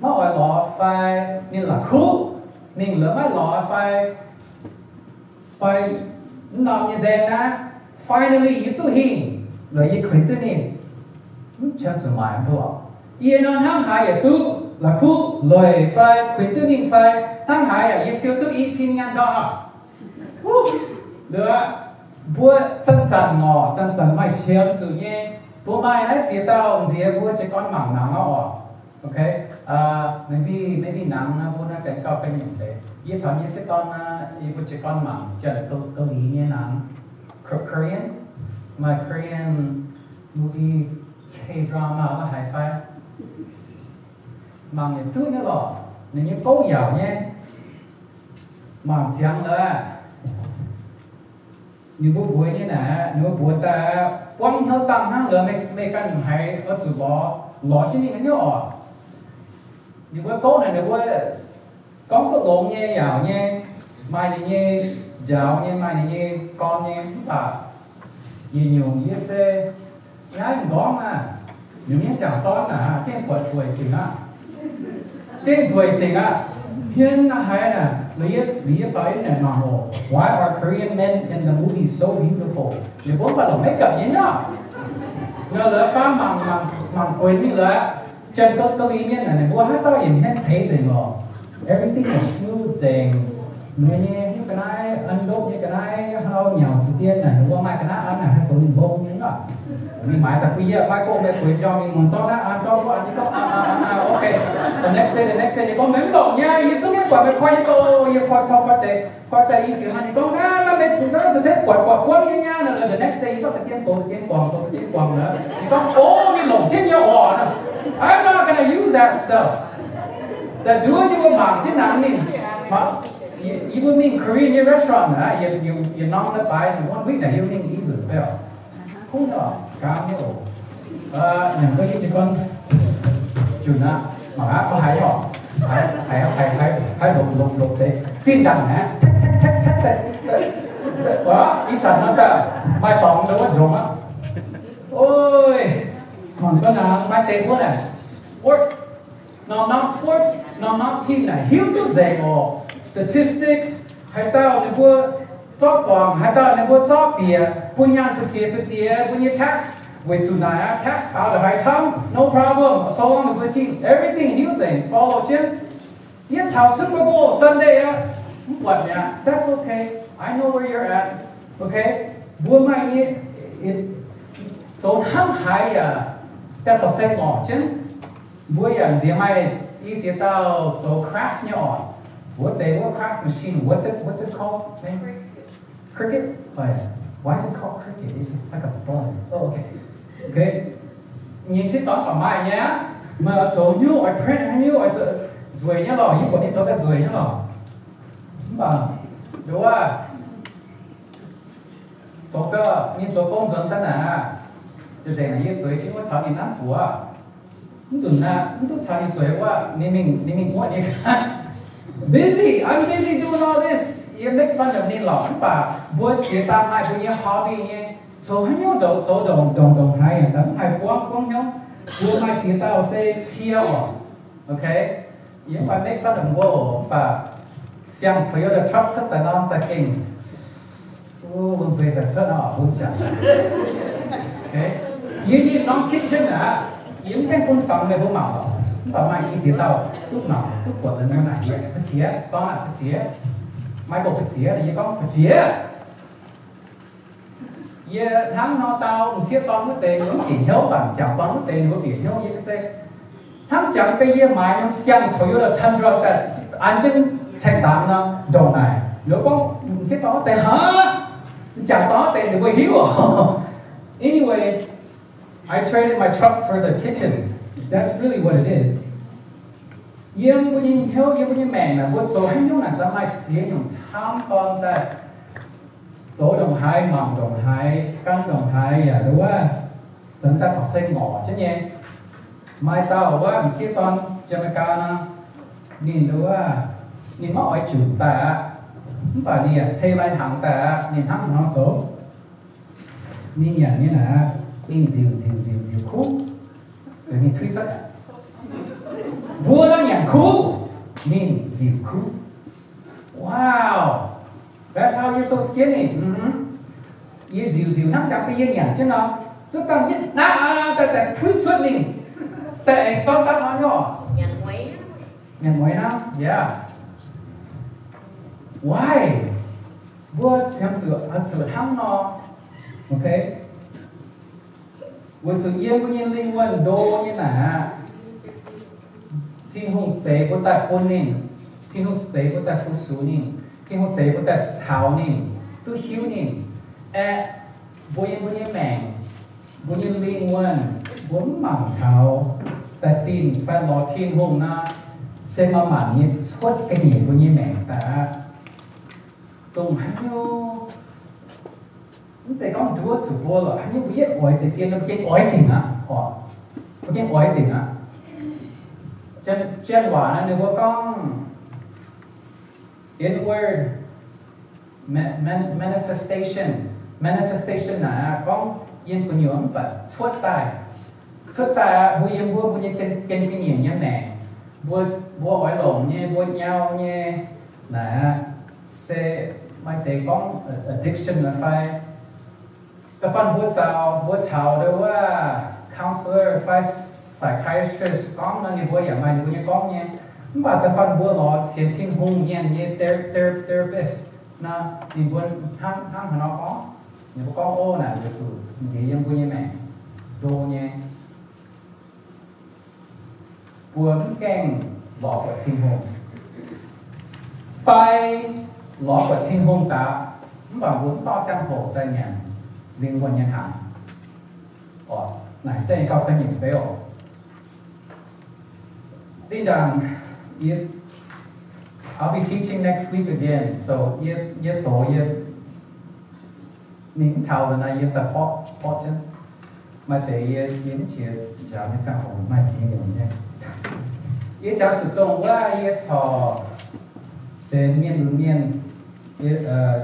maiv oix lorz fai ninh la'kuqv, ninh la'maiv lorz fai, fai mv norm nyei nzaeng naaiv, finally yie duqv hingh, lueic yie kuinx duqv ninh, mv qiex zuqc maaic mbuo. Yie nor hnangv haaix yaac duqv, la'kuqv, lueic fai kuinx duqv ninh fai, hnangv haaix yaac yie siou duqv i cin nyaanh ndortv. Wuov, mbuo zanc-zanc ngorc, zanc-zanc maaih qiemx zuqc nyei. Mbuo maaih naaiv ziex dauh nziex mbuo jiez gorn mangc nangx oc. Okay, maybe, maybe nangx naaiv mbuo naaiv benx gauh ga'nyiec deix. Yie caux nyei sieqv dorn naaiv, yie mbuo jiez gorn mangc janx Ga'lii nyei nangx, Korean, maaih Korean movie, K-drama la'haaix fai. Mangc yietc duqv nyei lorqc, ninh nyei gouv yaauc nyei. Mangc ziangx lorqc, ninh mbuo mbuox nyei naaic, ninh mbuo mbuox daaih buangv hnyouv dangh hnangv lorqc, meih, meih ganh haiz oix zuqc lorz, lorz jienv mingh haaix nyungc oc. Ninh mbuo gouv naaic ninh mbuo gorngv duqv longx nyei, yaauc nyei, maaih ninh nyei njaaux nyei, maaih ninh nyei gorn nyei, mv baac yietc nyungc yie se naaiv m'nqorngv aah, ninh mbuo jangc dorn naaic, gengh buatc nzueic dingc aqv. Gengh nzueic dingc aqv. Hmien naaiv haiz naaic, liuz yie, liuz yie faaux yie naaic mangc oc, Why are Korean men in the movies so beautiful? Ninh mbuo mv baac longc makeup nyei nyauv. Nor lorqc, faam mangc, mangc, mangc guenx mingh lorqc. Janx-Ga'lii mienh naaic, ninh mbuo haaix dauh yietc hmien teix nzengc oc. Everything is smooth nzengc. Ninh nyei nyungc ga'naaiv, an ndopv nyei ga'naaiv, haaix nyungc deix dien naaic, ninh mbuo maaih ga'naaiv an naaic, haih zoux ninh mbong nyei aqv. Ninh maaiz daaih bun yie, paaiv gong meih bueix njormh mingh muonz zorqv naaiv an zorqv wuov an, yie gorngv, aa, aa, aa, okay. The next day, the next day, ninh gorngv, meih mv longc nyei, yie zungv maiv buatc meih koi nyei, o, yie koi, koi, koi deix, koi daaih yie ziouc hnangv ninh gorngv, naaiv, naaiv meih bungx gaax za'gengh buatc, buatc buangv nyei nyei. The next day yie zorqv deix dien doqc, dien guangc, doqc dien guangc nor, ninh gorngv, o, ninh longc jienv nyei oc. I'm not gonna use that stuff. Da'njuov jienv mbuo mangc jienv nangx mingh. Yie mbuo mingh Korean nyei restaurant aqv, yietc norm leiz-baaix ninh gorngv, witv naaic yie mingh i nzunc beuh. Kuv nyei oc, gaam nyei oc. Nyanc mbuo yie jiez gorn junc aqv, mangc aqv, mbuo haiz nyei oc. Haiz, haiz, haiz, haiz lopc, lopc, lopc deix zinh ndaangc aqv. Ih zanc nor daaih maaih dorngx ndau wuov nzongc aqv. Oi, mangc gaax naaic, maaih deix mbuo naaic sports, norm-norm sports, norm-norm team naaic hiuv duqv nzengc oc. Statistics, haaix dauh ninh mbuo zorqv guangc, haaix dauh ninh mbuo zorqv bieqc, bun nyaanh ba'ziex ba'ziex mbuo nyei tax, weic zuqc naaic aqv, tax faaux ndongc haaix camv, no problem, so long ninh mbuo team everything hiuv nzengc, follow jienv. Yie taux Super Bowl Sunday aqv, mv buatc mi'aqv. That's okay. I know where you're at. Okay? Mbuo maaih nyei, zoux hnangv haaix yaac daaih caux se ngorc jienv. Mbuo yaac nziex maaih i ziex dauh zoux craft nyei oc. Wuov deix wuov craft machine, what's it, what's it called? Cricut? Oh, yeah. Why is it called Cricut? It's like a bone. Oh, okay. Okay. Nyei sieqv dorn baac maaih nyei aqv. Meih oix zoux hnyouv, oix print haaix nyungc, oix zoux nzueic nyei lorqc, yie buatc ninh zoux daaih nzueic nyei lorqc. Mv baac nduov, zoux gau, ninh zoux gong nzuonx daaih naaic aqv. Nzengc naaic yie zueiz jienv wuov caux ninh nanv buoz. Mv nzunc naaic mv duqv caux ninh zueiz wuov, ninh mingh, ninh mingh muoqv ninh. Busy, I'm busy doing all this. Yie make fun of ninh lorqc, mv baac mbuo ziex dauh maaih mbuo nyei hobby nyei. Zoux haaix nyungc ndongc, zoux ndongc, ndongc, ndongc haaix yaac mv haih buangv, buangv hnyouv. Mbuo maaih ziex dauh se cie orqc. Okay? Yie mv baac make fun of mbuo oc, mv baac siang-Toyota truck cuotv daaih nor daaih gengh, wuov nzueic daaih cuotv nor, bun jangx. Okay? Yie nyei norm kitchen aqv, yie mv gaengh bun fangx meih mbuo mangc lorqc, mv baac maaih i ziex dauh duqv mangc, duqv buatc, mbuo naaic yie, Ba'ziex, gorngv aqv, Ba'ziex, Michael, Ba'ziex, yie gorngv, Ba'ziex, yie hnangv nor dau m'sieqv dorn wuov deix ninh mbuo mv bieqc hnyouv, mv baac m'jangc dorn wuov deix ninh mbuo bieqc hnyouv. Yie se hnangv jangx beiv yie maaiz norm siang-Toyota Tundra daaih an jienv ceng-daamx nor, ndongc naaic, ninh mbuo gorngv m'sieqv dorn wuov deix, hnangv m'jangc dorn wuov deix ninh mbuo hiuv oc. Anyway, I traded my truck for the kitchen. That's really what it is. Yiem mbuo nyei hnyouv, yiem mbuo nyei maengc naaic, mbuo zoux haaix nyungc naaic daaih maaih ziex nyungc camv dorn daaih zoux ndongc haaix, mangc ndongc haaix, gan ndongc haaix yaac nduov, zanc daaih corc se ngorc jienv nyei. Maaih dauh wuov m'sieqv dorn Jamaica nor, ninh nduov, ninh maiv oix junc daaih aqv, mv baac ninh yaac cei lai hnaangx daaih aqv, ninh hnangv haaix nor zoux? Ninh nyanc nyei naaic, ninh nziuc nziuc nziuc nziuc kuv, ninh tuix cuotv, mbuo nor nyanc kuv, ninh nziuc kuv. Wow, that's how you're so skinny. Yie nziuc nziuc hnangv jangx bun yie nyanc jienv nor, zuov dangh yie naaiv daaih daaih tuix cuotv ninh, daaih aengx zorqv daaih hnangv nor, nyanc mueiz hnangv, yeah. Why? Mbuo ziemx zuqc, zuqc hnangv nor. Okay? Weic zuqc yiem mbuo nyei lingh wuonh ndo nyei naaic aqv, Tin-Hungh zeix mbuo daaih bun ninh. Tin-Hungh zeix mbuo daaih fu-sux ninh. Tin-Hungh zeix mbuo daaih caux ninh, duqv hiuv ninh. Aeqv, mbuo yiem mbuo nyei maengc, mbuo nyei lingh wuonh, mbuo mv mangc taux daaih dingh fai lorz Tin-Hungh nor, se manc-manc nyei cuotv ga'nyiec mbuo nyei maengc daaih aqv. Dongh haaix nyungc, mv zeiz gorngv nduov zuqc mbuo lorqc, haaix nyungc mbuo yietv oix deix dien, mbuo gengh oix dingc aqv, oc. Mbuo gengh oix dingc aqv. Janx waac naaiv ninh mbuo gorngv inward manifestation. Manifestation naaic aqv, gorngv yiem gu'nyuoz mv baac cuotv daaih. Cuotv daaih aqv, mbuo yiem mbuo, mbuo nyei ga'nyiec nyei maengc, mbuo, mbuo oix longc nyei, mbuo nyau nyei naaic aqv, se maaih deix gorngv addiction fai. Da'faanh mbuo caux, mbuo caux dongh wuov counselor fai psychiatrist gorngv nor, ninh mbuo yaac maaih ninh mbuo nyei gorngv nyei. Mv baac da'faanh mbuo lorz sienx Tin-Hungh mienh nyei ther-, ther-, therapist nor, ninh mbuo hnangv, hnangv haaix nor gorngv? Ninh mbuo gorngv, o, naaic weic zuqc nziex yiem mbuo nyei maengc ndo nyei. Mbuo mv gaengh lorz buatc Tin-Hungh, fai lorz buatc Tin-Hungh daaih, mv baac mbuo mv dorh ziangh hoc daaih nyanc lingh wuonh nyei hnaangx. Oc, naaic se gauh ga'nyiec beiv oc. Zinh ndaangc, yie, I'll be teaching next week again, so yie, yie doz yie mingh mv taux naaic, yie daaih borqv, borqv jienv. Maaih deix yie, yie mv jiex njaaux nyei ziangh hoc maaih ziex nyungc nyei. Yie jangx zuqc dongh wuov yie corc benx mienh lunx mienh,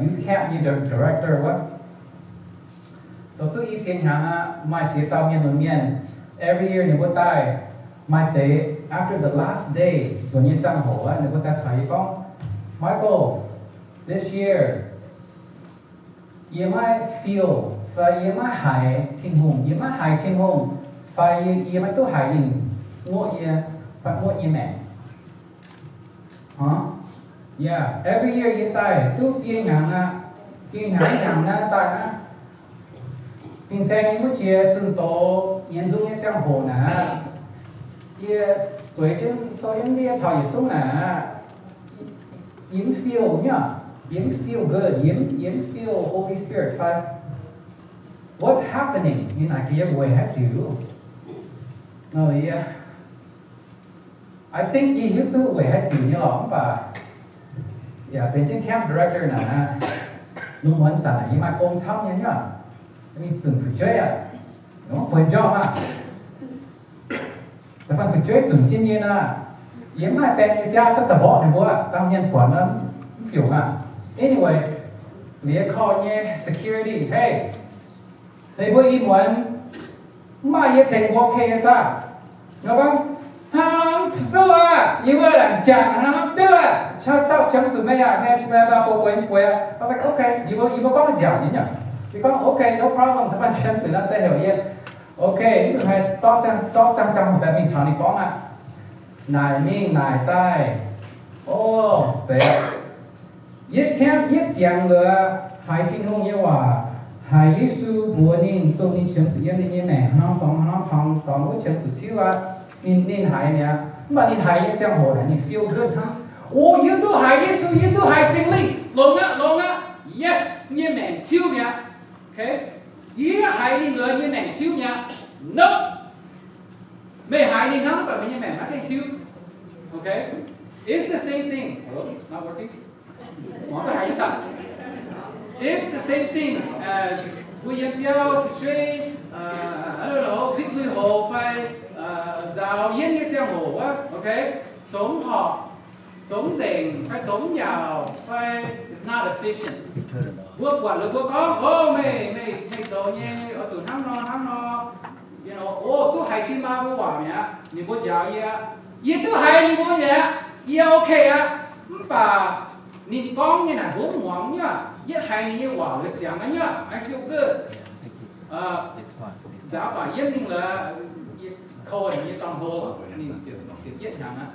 youth camp nyei director wuov. Zoux duqv i ziex hnyangx aqv, maaih ziex dauh mienh lunx mienh, every year ninh mbuo daaih, maaih deix after the last day, nzuonx nyei ziangh hoc aqv, ninh mbuo daaih caux yie gorngv, Michael, this year, yie maiv feel fai yie maiv haiz Tin-Hungh, yie maiv haiz Tin-Hungh, fai yie, yie maiv duqv haiz ninh muoqv yie, fai muoqv yie maengc. Huh? Yeah, every year yie daaih duqv biei hnyangx aqv, biei hnyangx hnyangx naaiv daaih aqv. Fin-saeng yie mbuo jiex zunh doz nyienz nzung nyei ziangh hoc naaic aqv, yie zueiz jienv sou yiem ndie caux yietc zungv naaic aqv, yie mv feel, yie mv feel good, yie mv, yie mv feel Holy Spirit fai what's happening in, naaic yie weic haaix diuc. Nor yie I think yie hiuv duqv weic haaix diuc nyei lorqc, mv baac yaac benx jienv camp director naaic, lungh muonz zanc naaic yie maaih gong camv nyei nyuoqc, mingh zunc fu'jueiv aqv. Mv bueix njormh aqv. Da'faanh fu'jueiv zunc jienv yie naaic, yie mv haih baeng nyei biaav cuotv daaih mborqv ninh mbuo, dangh mienh buatc nor mv fiuc aqv. Anyway, liuz korv nyei security, hey, meih mbuo ih muonz mv maaih yie tengx mbuo okay nyei saah? Nor gorngv, hnangv duqv aqv, yie mbuo laengz jangc hnangv duqv aqv, qaqv dauh qiemx zuqc meih aqv, meih meih mbuo bueix nyei bueix aqv. I was like, okay, yie mbuo yie mbuo gorngv nziaauc nyei nyungc. Yie gorngv, okay, no problem, da'faanh qiemx zuqc naaiv deix heuc yie. Okay, mv zuqc haiz zorqv dangh ziangh hoc daaih mingh caux ninh gorngv aqv. Naaic mingh naaic daaih, o, zeiz. Yietv camp, yietv ziangx liuz, haiz Tin-Hungh nyei waac, haiz Yesu mbuox ninh, dongh ninh qiemx zuqc yiem ninh nyei maengc hnangv dorngx hnangv dorngx wuov qiemx zuqc tiuv aqv. Ninh, ninh haiz mi'aqv. Mv baac ninh haiz nyei ziangh hoc naaic ninh feel good hnangv. O, yie duqv haiz Yesu, yie duqv haiz Singx Lingh. Longx aqv, longx aqv. Yes, nyei maengc tiuv mi'aqv. Okay? Yie haiz ninh lorz nyei maengc tiuv mi'aqv. Nope. Meih haiz ninh hnangv, mv baac meih nyei maengc maiv gaengh tiuv. Okay? It's the same thing. Hello? Not working? Mv baac haiz saah? It's the same thing as mbuo yiem biauv, fu'jueiv, uh, I don't know, zipv lui-houx fai, uh, nzaaux yienv nyei ziangh hoc wuov, okay? Zoux mv horpc, zoux mv nzengc, fai zoux mv yaauc, fai it's not efficient. Mbuo buatc liuz mbuo gorngv, o, meih, meih, meih zoux nyei oix zuqc hnangv nor hnangv nor. You know, o, duqv haiz dien maa mbuo waac mi'aqv, ninh mbuo njaaux yie aqv. Yie duqv haiz ninh mbuo mi'aqv, yie okay aqv. Mv baac ninh gorngv nyei naaic mbuo mv muangx nyei aqv. Yietv haiz ninh nyei waac liuz ziangx nyei aqv, I feel good. Nzaaux baac yiem ninh lorqc, yie kou ninh nyei dorngx hlo, ninh ziepc yietv hnyangx aqv.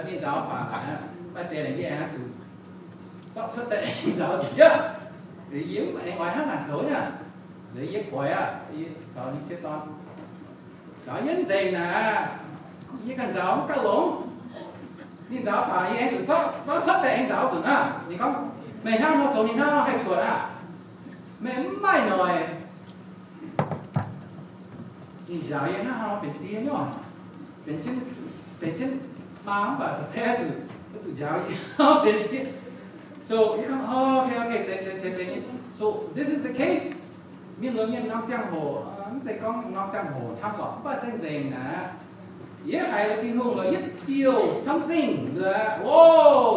Ninh nzaaux baac maaih deix yie aengx zuqc zorqv cuotv daaih aengx nzaaux zuqc yaac. Yie mv aengx oix hnangv naaic zoux nyei. Yie goix aqv, yie caux ninh cie dorn nzaaux yiem nzengc naaic, yie ganh nzaaux mv gauh longx. Ninh nzaaux baac yie aengx zuqc zorqv cuotv daaih aengx nzaaux zuqc aqv. Ninh gorngv, meih hnangv nor zoux ninh hnangv nor haih zuotc aqv. Meih mv maaih noic. Ninh njaaux yie hnangv haaix nor benx die nyei, benx jienv, benx jienv maa mv baac zuqc se zuqc, zuqc njaaux yie benx die. So yie gorngv, oh, okay, okay, zeiz, zeiz, zeiz, zeiz nyei. So this is the case. Mienh lunx mienh norm ziangh hoc, mv zeiz gorngv norm ziangh hoc hnangv lorqc, mv baac zengc nzengc naaic, yie haiz Tin-Hungh lorqc, yie feel something, o,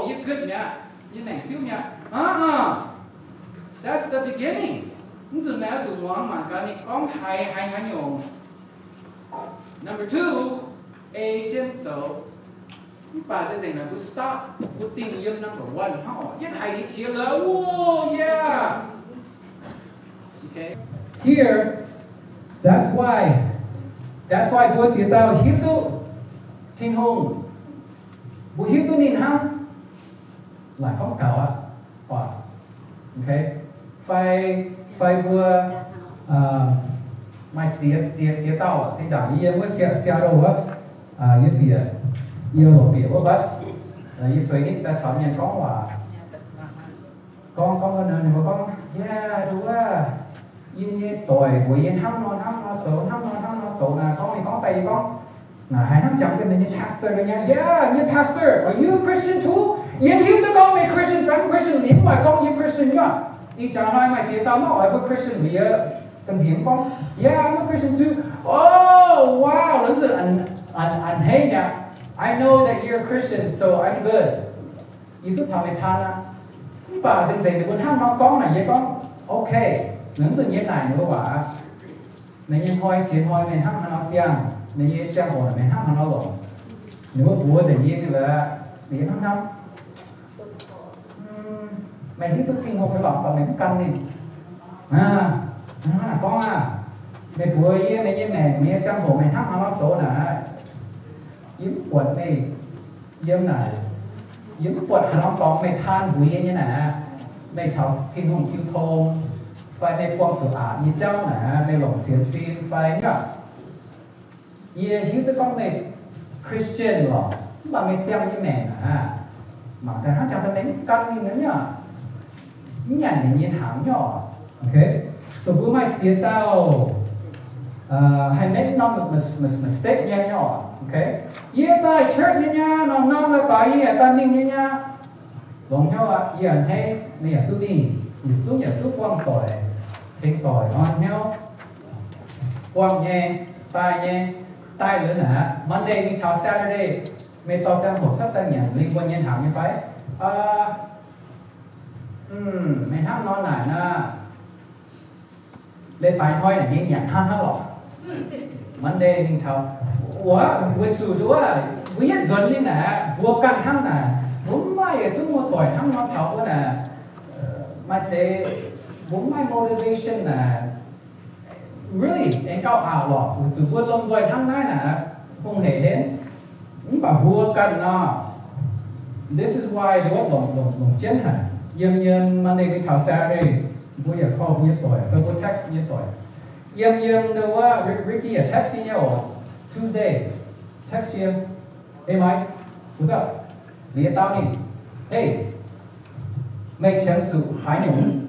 yie gutv mi'aqv, yie maengc tiuv mi'aqv. That's the beginning. Mv zuqc naaiv zuqc muangx mangc gaax ninh gorngv haaix, haaix nyungc. Number two, ei jienv zoux. Mv baac zengc naaic mbuo stop, mbuo dingh yiem number one hnangv oc. Yietv haiz ninh qiex lorqc, o, yeah. Okay. Here, that's why, that's why mbuo ziex dauh hiuv duqv Tin-Hungh, mbuo hiuv duqv ninh hnangv. Laaic gorngv gaux aqv. Okay. Fai, fai mbuo maaih ziex, ziex, ziex dauh zinh ndaangc yie wuov Seattle wuov, yie bieqc, yie longc bieqc wuov bus, yie zueiz nitv daaih caux mienh gorngv waac. Gorngv, gorngv wuov nor, ninh mbuo gorngv, yeah, duqv wuov, yie nyei doic mbuox yie hnangv nor hnangv nor zoux, hnangv nor hnangv nor zoux naaic, gorngv ninh gorngv daaih yie gorngv, naaic haaix hnangv jangx deix meih nyei pastor nyei? Yeah, nyei pastor. Are you a Christian too? Yie hiuv duqv gorngv meih Christian fai mv Christian, yie mv oix gorngv yie Christian nyei. Ih jaax hnoi maaih ziex dauh mv oix mbuo Christian, yie ganh hingx gorngv, yeah, I'm a Christian too. Oh, wow, lomh nzoih a'hneiv mi'aqv. I know that you're a Christian, so I'm good. Yie duqv caux meih taan aqv. Mv baac zengc zengc ninh mbuo hnangv nor gorngv naaic, yie gorngv, okay, lomh nzoih yie naaic ninh mbuo waac aqv. Meih nyei hnoi jiex hnoi meih hnangv haaix nor ziangh, meih nyei ziangh hoc meih hnangv haaix nor longc. Ninh mbuo mbuox nzengc yie nyei lorqc, ninh hnamv hnamv, meih hiuv duqv Tin-Hungh nyei lorqc, mv baac meih mv gan ninh. Hnangv naaic gorngv aqv, meih mbuox yie meih nyei maengc, meih nyei ziangh hoc meih hnangv haaix nor zoux naaic, yie mv buatc meih yiem naaic, yie mv buatc haaix norm dorngx meih taan mbuox yie nyei naaic aqv. Meih caux Tin-Hungh jiu tong, fai meih buangh zuqc aqc nyei jauv naaic aqv, meih longc sienx fim fai nyei. Yie hiuv duqv gorngv meih Christian lorqc, mv baac meih ziangh nyei maengc naaic aqv, mangc gaax hnangv jangx daaih meih mv gan ninh nyei, mv nyanc ninh nyei hnaangx nyei oc. Okay? So mbuo maaih ziex dauh haih make norm mistake nyei nyei oc. Okay? Yie daaih church nyei nyei, norm-norm la'baaix yie yaac daaih mingh nyei nyei. Longx hnyouv aqv, yie a'hneiv meih yaac duqv mingh, yietc zungv yaac duqv buangh doic, tengx doic orn hnyouv. buangh nyei, daaih nyei, daaih liuz naaic, Monday mingh taux Saturday, meih dorh ziangh hoc cuotv daaih nyanc lingh wuonh nyei hnaangx nyei fai? Meih hnangv nor naaic naaic, leiz-baaix hnoi naaic nyei nyanc hnangv haaix lorqc. Monday mingh taux, wuov, weic zuqc nduov, mbuo yietv nzuonx mingh naaic, mbuo ganh hnangv naaic, mbuo mv maaih yietc zungv muoz-doic hnangv nor caux mbuo naaic, maaih deix mbuo mv maaih motivation naaic, really aengx gauh aqc lorqc, weic zuqc mbuo lomh nzoih hnangv naaiv naaic, hungh heic henv. Mv baac mbuo ganh nor, this is why nduov longc, longc, longc jienv haic. Yiem, yiem Monday mingh taux Saturday, mbuo yaac call mbuo nyei doic, fai mbuo text mbuo nyei doic. Yiem, yiem nduov, Ricky yaac text yie nyei oc, Tuesday, text yie, Hey Mike, what's up? Liuz dauh ninh, Hey, meih qiemx zuqc haaix nyungc?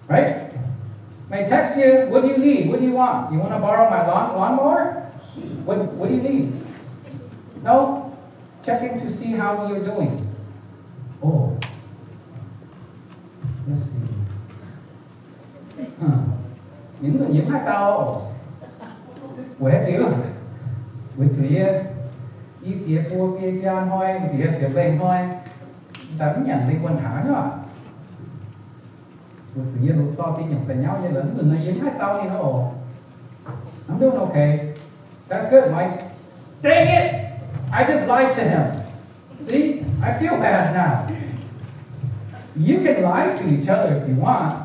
Right? Meih text yie, What do you need? What do you want? You want to borrow my lawn lawnmower? What What do you need? No, checking to see how you're doing. Oh, let's see. Ninh mv nzunc yie mv haih dau. Weic haaix diuc? Weic zuqc yie, yie ziex buo biei biaa hnoi, ziex ziepc lengh hnoi, daaih mv nyanc lingh wuonh hnaangx nyei. Weic zuqc yie longc dorh diuh nyungc daaih nyauv yie lorqc, mv nzunc nor yie mv haih dau ninh oc. I'm doing okay. That's good, Mike. Dang it! I just lied to him. See, I feel bad now. You can lie to each other if you want.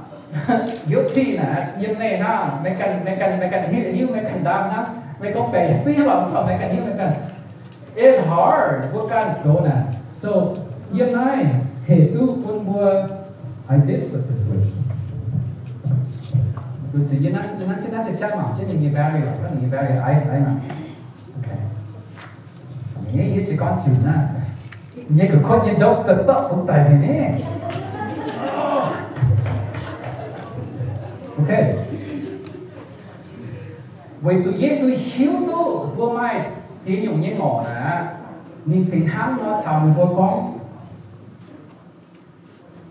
Guilty naaic, yiem meih hnangv, meih ganh, meih ganh, meih ganh hiuv, hiuv meih ganh ndaam hnangv, meih gorngv baeqc yaac duqv nyei lorqc, mv baac meih ganh hiuv meih ganh. It's hard, mbuo ganh zoux naaic. So, yiem naaiv hec duqv bun mbuo, I did flip the switch. Weic zuqc yie naaiv, yie naaiv jienv naaiv jienv qaqv mangc jienv ninh nyei battery lorqc, gorngv ninh nyei battery aiv, aiv mangc. Okay. Nyei yie jiez gorn junc naaiv. Nyei gu'kuotv nyei ndopv daaih dorqv bungx daic haic ni. Okay. Weic zuqc Yesu hiuv duqv mbuo maaih ziex nyungc nyei ngorc naaic, ninh cingx hnangv nor caux ninh mbuo gorngv.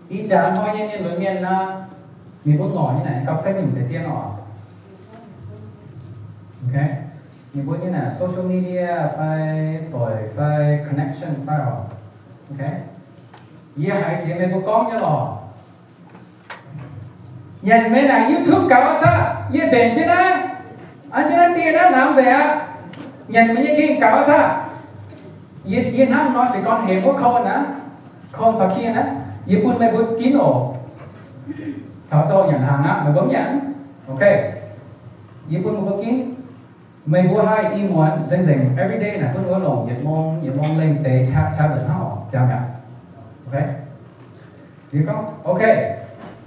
Ih jaax hnoi nyei mienh lunx mienh nor, ninh mbuo ngorc nyei naaic gauh ga'nyungc deix dien oc. Okay? Ninh mbuo nyei naaic social media fai doic fai connection fai oc. Okay? Yie haiz jiex meih mbuo gorngv nyei lorqc. Nyanc meih naaic YouTube gaux aqv saah? Yie mbenc jienv naaiv, an jienv naaiv dieh naaiv namx nzengc aqv. Nyanc meih nyei gengh gaux aqv saah? Yie, yie hnangv nor jiez gorn hemx wuov kouv naaiv, kouv caux kie naaiv, yie bun meih mbuo ginv oc. Taux ziangh hoc nyanc hnaangx aqv, meih mbuo mv nyanc. Okay. Yie bun meih mbuo ginv. Meih mbuo haih ih muonz nzengc-nzengc every day naaic bun wuov longc yietc mong, yietc mong lengh deix tab, tablet hnangv oc, jangx mi'aqv. Okay. Yie gorngv, okay,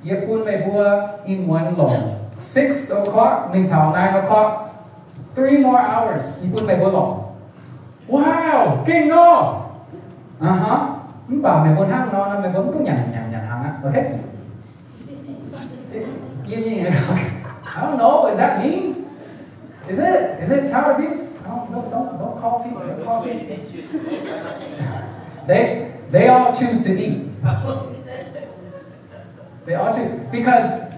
yie bun meih mbuo ih muonz longc six o'clock mingh taux nine o'clock, three more hours, yie bun meih mbuo longc. Wow, gengh nor. Aa ha. Mv baac meih mbuo hnangv nor, meih mbuo mv duqv nyanc, nyanc, nyanc hnaangx aqv. Okay. Yie mingh, I don't know, is that mean? Is it, is it child abuse? No, don't, don't, don't call people, don't call people. They, they all choose to eat. They all choose, because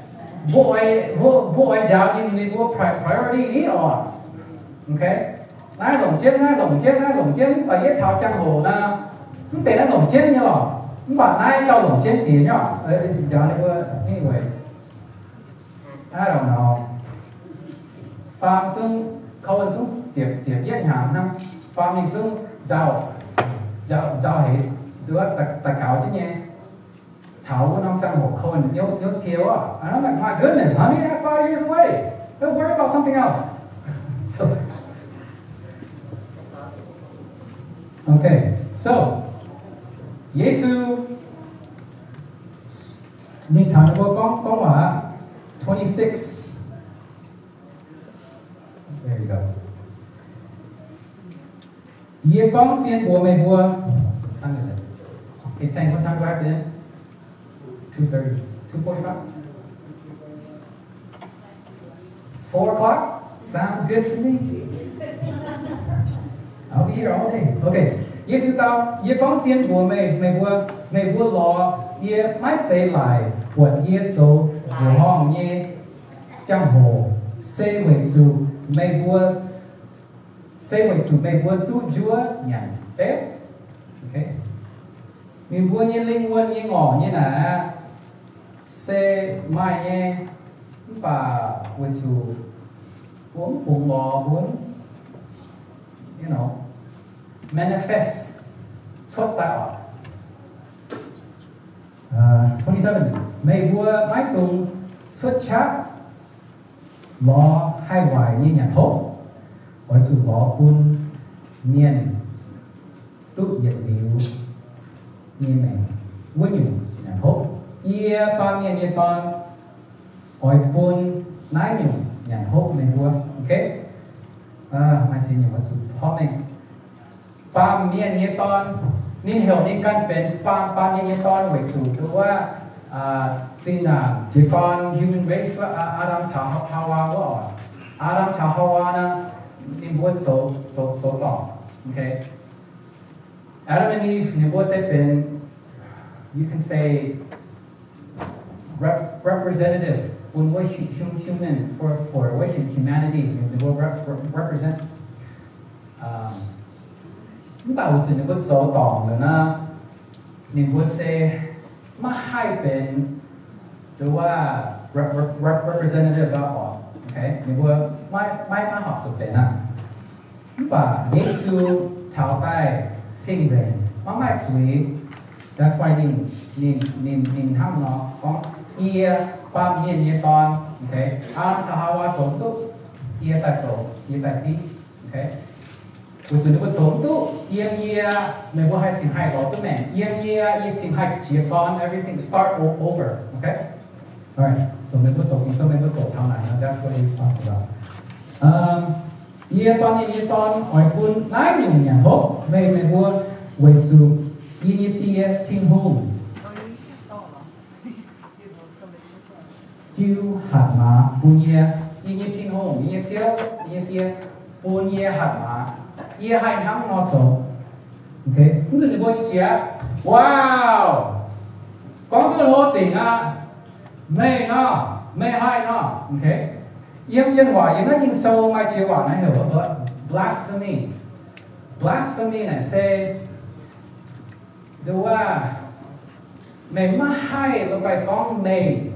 mbuo oix, mbuo, mbuo oix njaaux ninh, ninh mbuo pri-, priority ni oc. Okay? Naaiv longc jienv, naaiv longc jienv, naaiv longc jienv, mv baac yietv taux ziangh hoc nor, mv deix naaiv longc jienv nyei lorqc. Mv baac naaiv gauh longc jienv jiex nyei oc. Njaaux ninh mbuo, anyway. I don't know. Faam zungv, kouv zungv ziepc, ziepc yietv hnyangx hnangv. Faam ninh zungv nzauh, nzauh, nzauh haic, nduov daaih, daaih gaux jienv nyei. Taux wuov norm ziangh hoc kouv niouv, niouv cie wuov. And I'm like, my goodness, honey, that's five years away. Don't worry about something else. So, okay, so, Yesu ninh caux ninh mbuo gorngv, gorngv waac, twenty-six. There you go. Yie gorngv zien mbuox meih mbuo, what time is it? Hey, Tang, what time do I have to end? Two thirty, two forty-five? Four o'clock? Sounds good to me. I'll be here all day. Okay. Yesu dau, yie gorngv zien mbuox meih, meih mbuo, meih mbuo lorz yie maiv zeiz laaic buatc yie zoux mbuoqc horngh nyei ziangh hoc, se weic zuqc Meih mbuo, se weic zuqc meih mbuo duqv njuov nyanc betv. Ninh mbuo nyei lingh wuonh nyei ngorc nyei naaic aqv, se maaih nyei, mv baac weic zuqc mbuo mv bungx lorz mbuo, you know, manifest, cuotv daaih oc. Meih mbuo maiv dungx cuotv qaqv lorz haih waaic nyei nyanc hopv. Oix zuqc lorz bun mienh duqv yietc liuz nyei maengc wuov nyungc nyanc hopv. Yie, Baamh Mienh nyei Dorn, oix bun naaiv nyungc nyanc hopv meih mbuo. Okay? Maaih ziex nyungc oix zuqc porv mengh. Baamh Mienh nyei Dorn, ninh heuc ninh ganh benx Baamh, Baamh Mienh nyei Dorn weic zuqc nduov wuov, zinh ndaangc jiez gorn human race wuov, Aa^ndam caux Haawaa wuov oc. Aa^ndam caux Haawaa naaic, ninh mbuo zoux, zoux, zoux dorngc. Okay? Adam and Eve, ninh mbuo se benx, you can say, rep-, representative bun wuov hu-, hum-, human, for, for wuov hu-, humanity, ninh mbuo rep-, rep-, represent. Mv baac weic zuqc ninh mbuo zoux dorngc liuz nor, ninh mbuo se maiv haih benx nduov wuov rep-, rep-, rep-, representative aqv oc. Okay? Ninh mbuo maiv, maiv, maiv horpc zuqc benx aqv. Mv baac Yesu taux daaih cing-nzengc, maiv maaih zuiz. That's why ninh, ninh, ninh, ninh hnangv nor gorngv, Yie, Baamh Mienh nyei Dorn. Okay? Aa^ndam caux Haawaa zoux mv duqv, yie daaih zoux, yie daaih div. Okay? Weic zuqc ninh mbuo zoux mv duqv yiem yie, meih mbuo haih cingx haih lorz duqv maengc. Yiem yie, yie cingx haih jiez gorn, everything start o-, over. Okay? Alright, so meih mbuo doqc, so meih mbuo doqc taux naaic nor, that's what he's talking about. Um, Yie, Baamh Mienh nyei Dorn, oix bun naaiv nyungc nyanc hopv meih, meih mbuo, weic zuqc yie nyei Die, Tin-Hungh, jiu hatc maaz bun yie. Yie nyei Tin-Hungh, yie nyei Ziouv, yie nyei Die, bun yie hatc maaz. Yie haih hnangv nor zoux. Okay, mv zuqc ninh mbuo qiex jiez, wow, gorngv duqv hlo dingc aqv. Meih nor, meih haih nor. Okay, yiem janx waac, yiem naaiv Ging-Sou maaih ziex waac naaiv heuc blasphemy. Blasphemy naaic se nduov wuov, meih maiv haih la'guaih gorngv meih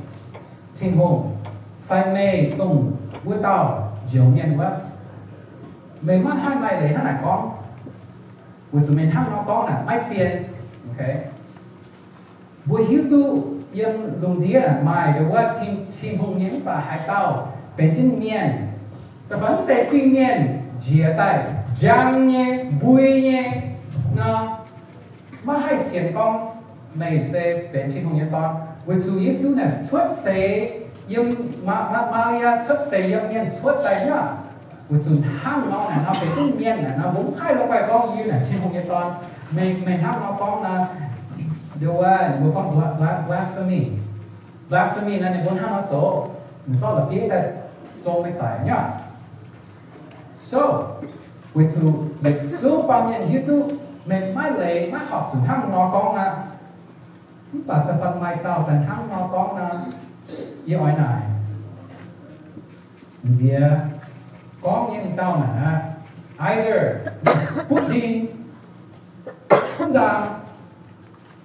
Tin-Hungh fai meih dongh wuov dauh njoux mienh wuov. Meih maiv haih maaih leiz hnangv naaic gorngv, weic zuqc meih hnangv nor gorngv naaic maiv zien. Okay, mbuo hiuv duqv yiem lungh ndiev naaic maaih nduov wuov Tin, Tin-Hungh nyei mv baac haaix dauh benx jienv mienh, da'faanh mv zeiz fin-mienh, njiec daaih njang nyei, mbui nyei nor, maiv haih sienx gorngv meih se benx Tin-Hungh nyei Dorn, weic zuqc Yesu naaic cuotv seix yiem, Maa, Maa, Maa^li^yaa cuotv seix yiem mienh cuotv daaih nyei aqv. Weic zuqc hnangv nor naaic nor benx jienv mienh naaic nor, mbuo mv haih la'guaih gorngv yie naaic Tin-Hungh nyei Dorn. Meih, meih hnangv nor gorngv nor, nduov wuov ninh mbuo gorngv bla-, bla-, blasphemy. Blasphemy nor ninh mbuo hnangv nor zoux, ninh zorqv la'bieiv daaih zong meih daic nyei aqv. So, weic zuqc Yesu baamh mienh hiuv duqv meih maiv leiz maiv horpc zuqc hnangv nor gorngv aqv. Mv baac da'faanh maaih dauh daaih hnangv nor gorngv nor, yie oix naaic, nziex gorngv nyei dauh naaic aqv, either butv ndin, butv nzangc,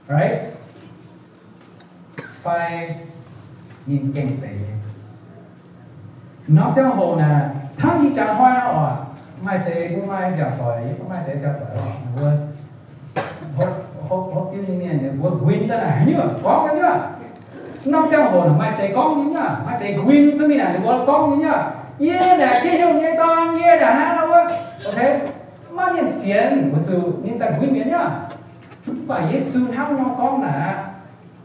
right? Fai ninh gengh zeiz. Norm ziangh hoc naaic, hnangv yie jangx hnoi oc, maaih deix mbuo maaih nziaauc doic, yie mbuo maaih deix nziaauc doic oc, mbuo hopv, hopv, hopv diuv nyei mienh, mbuo nquin daaih naaic haaix nyungc gorngv nyei aqv. Norm ziangh hoc naaic maaih deix gorngv nyei aqv, maaih deix nquin zungv mingh naaic ninh mbuo gorngv nyei aqv. Yie naaic Tin-Hungh nyei Dorn, yie naaic hnangv nor wuov. Okay, maiv mienh sienx, weic zuqc ninh daaih nquin mienh nyei aqv. Mv baac Yesu hnangv nor gorngv naaic aqv,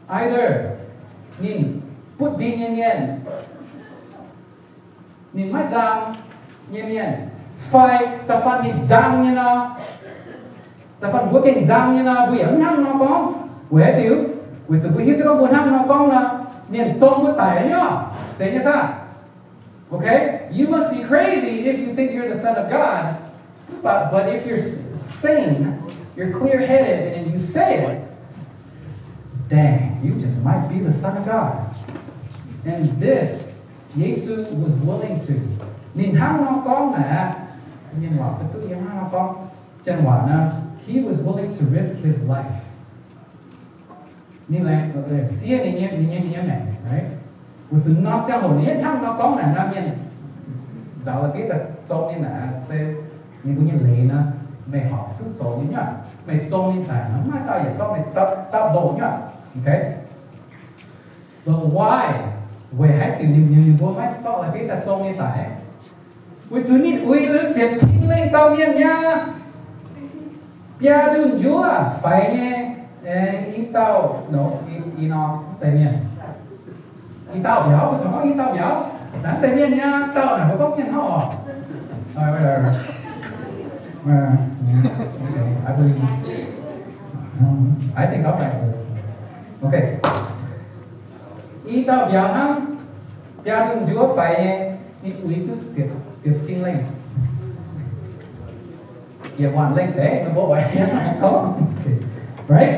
either ninh butv ndin nyei mienh, ninh maiv nzang nyei mienh, fai da'faanh ninh nzang nyei nor, da'faanh mbuo gengh nzang nyei nor, mbuo yaac mv hnangv nor gorngv. Weic haaix diuc? Weic zuqc mbuo hiuv duqv gorngv mbuo hnangv nor gorngv nor, mienh zong mbuo daic nyei oc. Zeiz nyei saah? Okay? You must be crazy if you think you're the Son of God. But, but if you're s-, sane, you're clear-headed, and you say it, dang, you just might be the Son of God. And this, Yesu was willing to Ninh hnangv nor gorngv naaic, mienh waac maiv duqv yiem hnangv nor gorngv. Janx waac nor, he was willing to risk his life. Ninh laengz, siev ninh nyei, ninh nyei, ninh nyei maengc, right? Weic zuqc norm ziangh hoc ninh hnangv nor gorngv naaic nor, mienh nzaaux la'bieiv daaih zoux ninh naaic, se ninh mbuo nyei leiz nor, meih horpc duqv zoux nyei nyuav, meih zoux ninh daic nor, maiv dauh yietc zorqv meih dapv, dapv ndoqc nyuav. Okay? But why? Weic haaix diuc ninh, ninh mbuo maiv zorqv la'bieiv daaih zoux ninh daic? Weic zuqc ninh uix liuz ziepc cin lengh dauh mienh nyei biaa ndunh njuov faix nyei, i dauh, no, i, i norm mv zeiz mienh. I dauh mbiauz, mbuo corc gorngv i dauh mbiauz. Naaiv mv zeiz mienh nyei dauh naaic, mbuo gorngv mienh hnangv oc. I think, okay. I dauh mbiauz hnangv biaa ndunh njuov faix nyei, ninh uix duqv ziepc, ziepc cin lengh. Yietc waanc lengh deix, ninh mbuo oix hienx naaic gorngv. Right?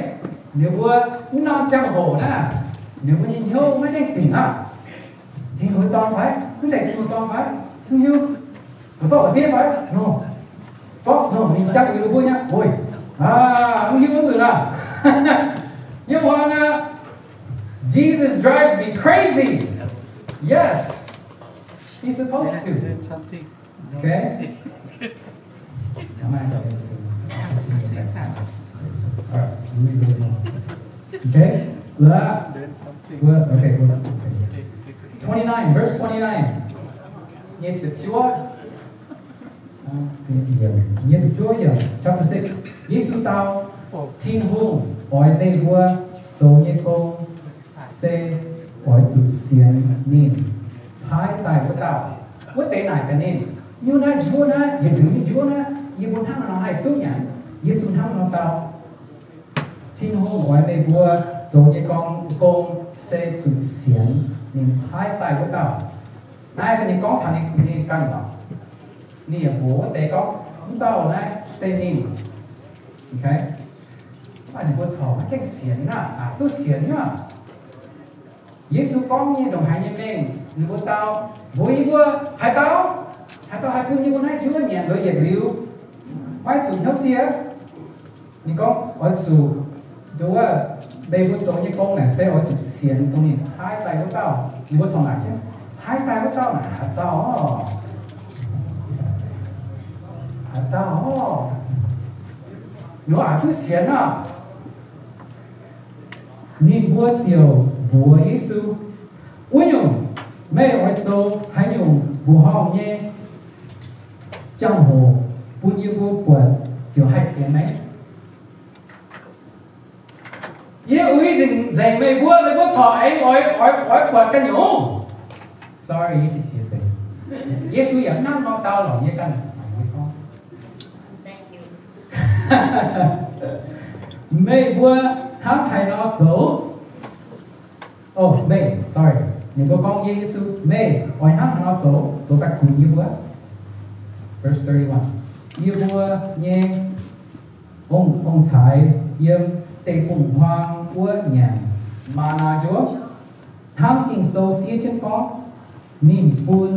Ninh mbuo mv norm ziangh hoc naaiv, ninh mbuo nyei hnyouv maiv gaengh dingc aqv. Tin-Hungh dorn fai? Mv zeiz Tin-Hungh dorn fai? Mv hiuv. Mbuo zorqv la'bieiv fai? No. Zorqv, no, ninh jangx uix ninh mbuo nyei. Oi. Aa, mv hiuv wuov nzunc aav. Yiem hmuangx aqv. Jesus drives me crazy. Yes. He's supposed to. Okay? Okay? Learn something. Well, okay, well, okay. Twenty-nine, verse twenty-nine. Nyic ziepc juov. Nyic ziepc juov, yeah. Chapter six. Yesu dau, Tin-Hungh oix meih mbuo zoux nyei gong se oix zuqc sienx ninh paaiv daaih wuov dauh. Wuov deix naaic gaax ninh, nyungc naaiv njuov naaiv, yietc liuz nyungc njuov naaiv, yie mbuo hnangv nor haih duqv nyanc. Yesu hnangv nor dau. Tin-Hungh oix meih mbuo zoux nyei gong, gong se zuqc sienx ninh paaiv daaih wuov dauh. Naaiv se ninh gorngv taux ninh, ninh ganh lorqc. Ninh yaac mbuox wuov deix gorngv, mv dauh naaiv se ninh. Okay? Mv baac ninh mbuo corc maiv gaengh sienx aqv, aqc duqv sienx nyuav. Yesu gorngv nyei ndongc haaix nyei mengh, ninh mbuo dau, mbuox yie mbuo, haaix dauh, haaix dauh haih bun yie mbuo naaiv njuov nyanc nduov yietc liuz, maiv zuqc hnyouv sie? Ninh gorngv, oix zuqc, nduov, meih mbuo zoux nyei gong naaic se oix zuqc sienx dongh ninh paaiv daaih wuov dauh. Ninh mbuo corc naaic jienv, paaiv daaih wuov dauh naaic haaix dauh? Haaix dauh? Nor aqc duqv sienx aqv. Ninh mbuo ziouc mbuox Yesu, wuov nyungc, meih oix zoux haaix nyungc mbuoqc horngh nyei jangx-hoc bun yie mbuo buatc ziouc haih sienx meih? Yie uix nzengc meih mbuo, meih mbuo corc aengx oix, oix, oix buatc ganh nyungc. Sorry, Yesu yaac hnangv nor dau lorqc, yie ganh gorngv. Meih mbuo hnangv haaix nor zoux? Oh, meih, sorry. Ninh mbuo gorngv nyei Yesu, meih oix hnangv haaix nor zoux, zoux daaih kuinx yie mbuo? Verse thirty-one. Yie mbuo nyei ong-, ong-caaix yiem deic-bung-huaang wuov nyanc maa^naa njuov. Hnangv Ging-Sou fiev jienv gorngv, ninh bun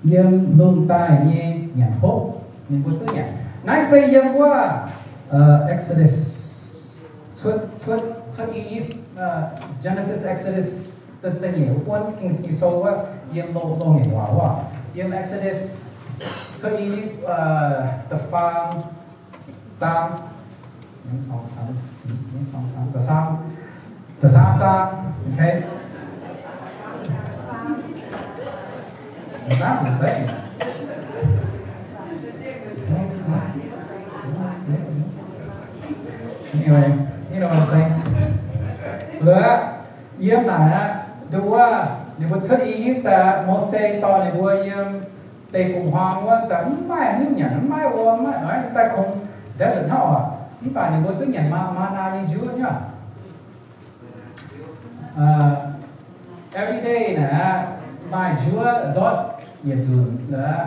yiem lungh daaih nyei nyanc hopv ninh mbuo duqv nyanc. Naaiv se yiem wuov, uh, Exodus, cuotv, cuotv, cuotv I^yipv, uh, Genesis, Exodus, da'nyeic wuov buonv Ging-Sou wuov, yiem loz-, loz-ngaengc waac wuov, yiem Exodus, cuotv I^yipv, uh, da'faam zaang, da'faam, da'faam zaang, okay. Da'faam zaang. Anyway, you know what I'm saying. Liuz, yiem naaic aqv, nduov, ninh mbuo cuotv I^yipv daaih, Mose dorh ninh mbuo yiem deic-bung-huaang wuov daaih, mv maaih haaix nyungc nyanc, mv maaih wuom, mv maaih, daaih kungx desert hnangv oc. Mv baac ninh mbuo duqv nyanc maa, maa^naa nyei njuov nyei. Every day naaic aqv, maaih njuov ndortv yietc nzunc liuz aqv,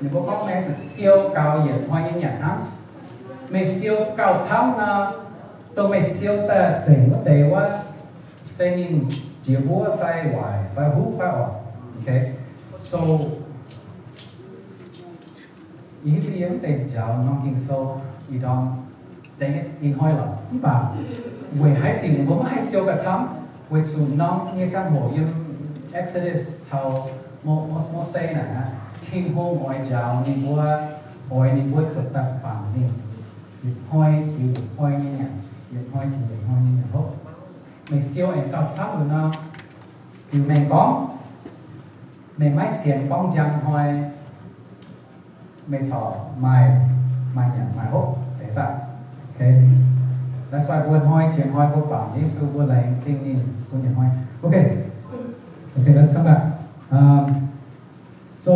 ninh mbuo gorngv meih zuqc siou gaux yietc hnoi nyei nyanc hnangv. Meih siou gauh camv nor, dongh meih siou daaih zengc wuov deix wuov, se ninh jiex mbuov fai waaic fai huv fai oc. Okay? So, Yie hiuv duqv yie mv zeiz njaaux norm Ging-Sou ih ndorm dengv ih hnoi lorqc, mv baac weic haaix diuc ninh mbuo maiv haih siou gauh camv, weic zuqc norm nyei ziangh hoc yiem Exodus caux Mo, Mo, Mose naaic, Tin-Hungh oix njaaux ninh mbuo, oix ninh mbuo zuqc daaih bangc ninh yietc hnoi jiex yietc hnoi nyei nyanc, yietc hnoi jiex yietc hnoi nyei nyanc hopv. Meih siou aengx gauh camv liuz nor, liuz mengh gorngv meih maiv sienx gorngv njang hnoi meih corc maaih, maaih nyanc maaih hopv, zeiz saah? Okay. That's why mbuo hnoi jiex hnoi mbuo bangc Yesu, mbuo laengz zingh ninh bun yietc hnoi. Okay. Okay, let's come back. Um, so,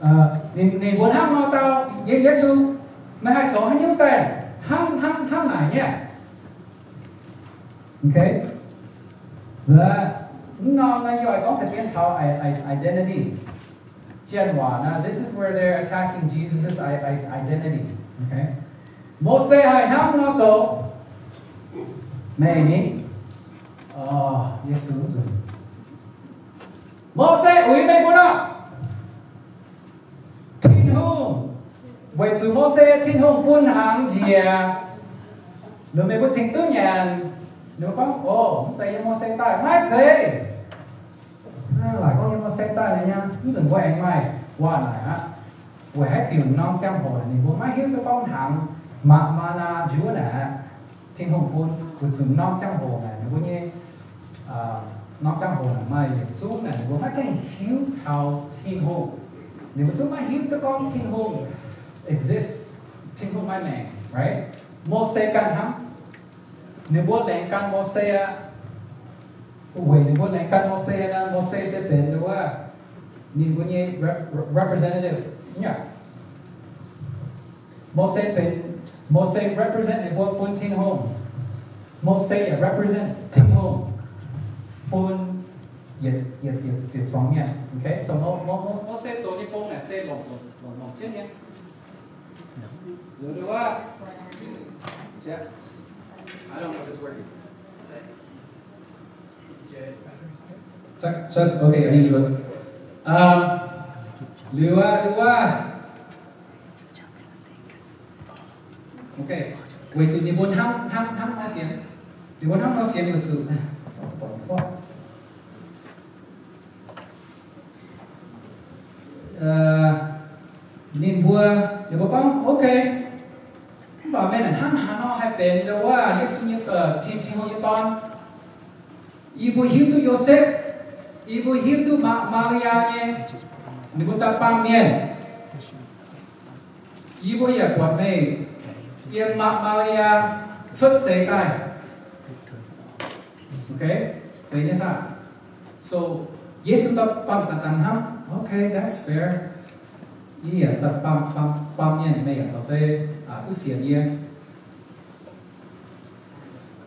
uh, ninh, ninh mbuo hnangv nor dau, Ye, Yesu, meih haih zoux haaix nyungc daaih hnangv, hnangv, hnangv naaic nyei? Okay. Mv norm naaiv yie oix gorngv da'bienv taux i, i, identity. Janx waac naaiv, this is where they're attacking Jesus' i, i, identity. Okay. Mose haih hnangv nor zoux. Meih ni? Orv, Yesu nzunc. Mose uix meih mbuo nor. Tin-Hungh, weic zuqc Mose Tin-Hungh bun hnaangx njiec, liuz meih mbuo cingx duqv nyanc. Ninh mbuo gorngv, O, mv zeiz yiem Mose daaih. Maiv zeiz. Naaiv laaic gorngv yiem Mose daaih nyei, mv nzunc mbuo aengx maaih waac naaic aqv. Weic haaix diuc norm ziangh hoc ninh mbuo maiv hiuv duqv gorngv hnaangx, ma, manna njuov naaic aqv, Tin-Hungh bun, weic zuqc norm ziangh hoc naaic ninh mbuo nyei, norm ziangh hoc naaic maaih yietc zungv naaic ninh mbuo maiv gaengh hiuv taux Tin-Hungh. Ninh mbuo zungv maiv hiuv duqv gorngv Tin-Hungh exist, Tin-Hungh maaih maengc, right? Mose ganh hnangv. Ninh mbuo laengz gan Mose aqv. Weic ninh mbuo laengz gan Mose nor, Mose se benx wuov, ninh mbuo nyei rep-, representative nyei. Mose benx, Mose represent ninh mbuo bun Tin-Hungh. Mose yaac represent Tin-Hungh bun yietc, yietc, yietc, yietc zuangx mienh. Okay, so Mo, Mo, Mo, Mose zoux nyei gong naaic se longc, longc, longc, longc jienv nyei. Liuz wuov, I don't know if it's working. Just, just, okay, I use it. Um, liuz wuov, liuz wuov. Okay, weic zuqc ninh mbuo hnamv, hnamv, hnamv nor sienx. Ninh mbuo hnamv nor sienx weic zuqc, ninh mbuo, ninh mbuo gorngv, Okay, mv baac meih naaic hnangv haaix nor haih benx wuov Yesu nyei, Tin, Tin-Hungh nyei Dorn? Yie mbuo hiuv duqv Yosepv, yie mbuo hiuv duqv Maa, Maa^li^yaa nyei, ninh mbuo daaih baamh mienh. Yie mbuo yaac buatc meih yiem Maa, Maa^li^yaa cuotv seix daaih. Okay, zeiz nyei saah? So, Yesu daaih baamh daaih daaih hnamv, Okay, that's fair. Yie yaac daaih baamh, baamh, baamh mienh, meih yaac corc se duqv sienx yie.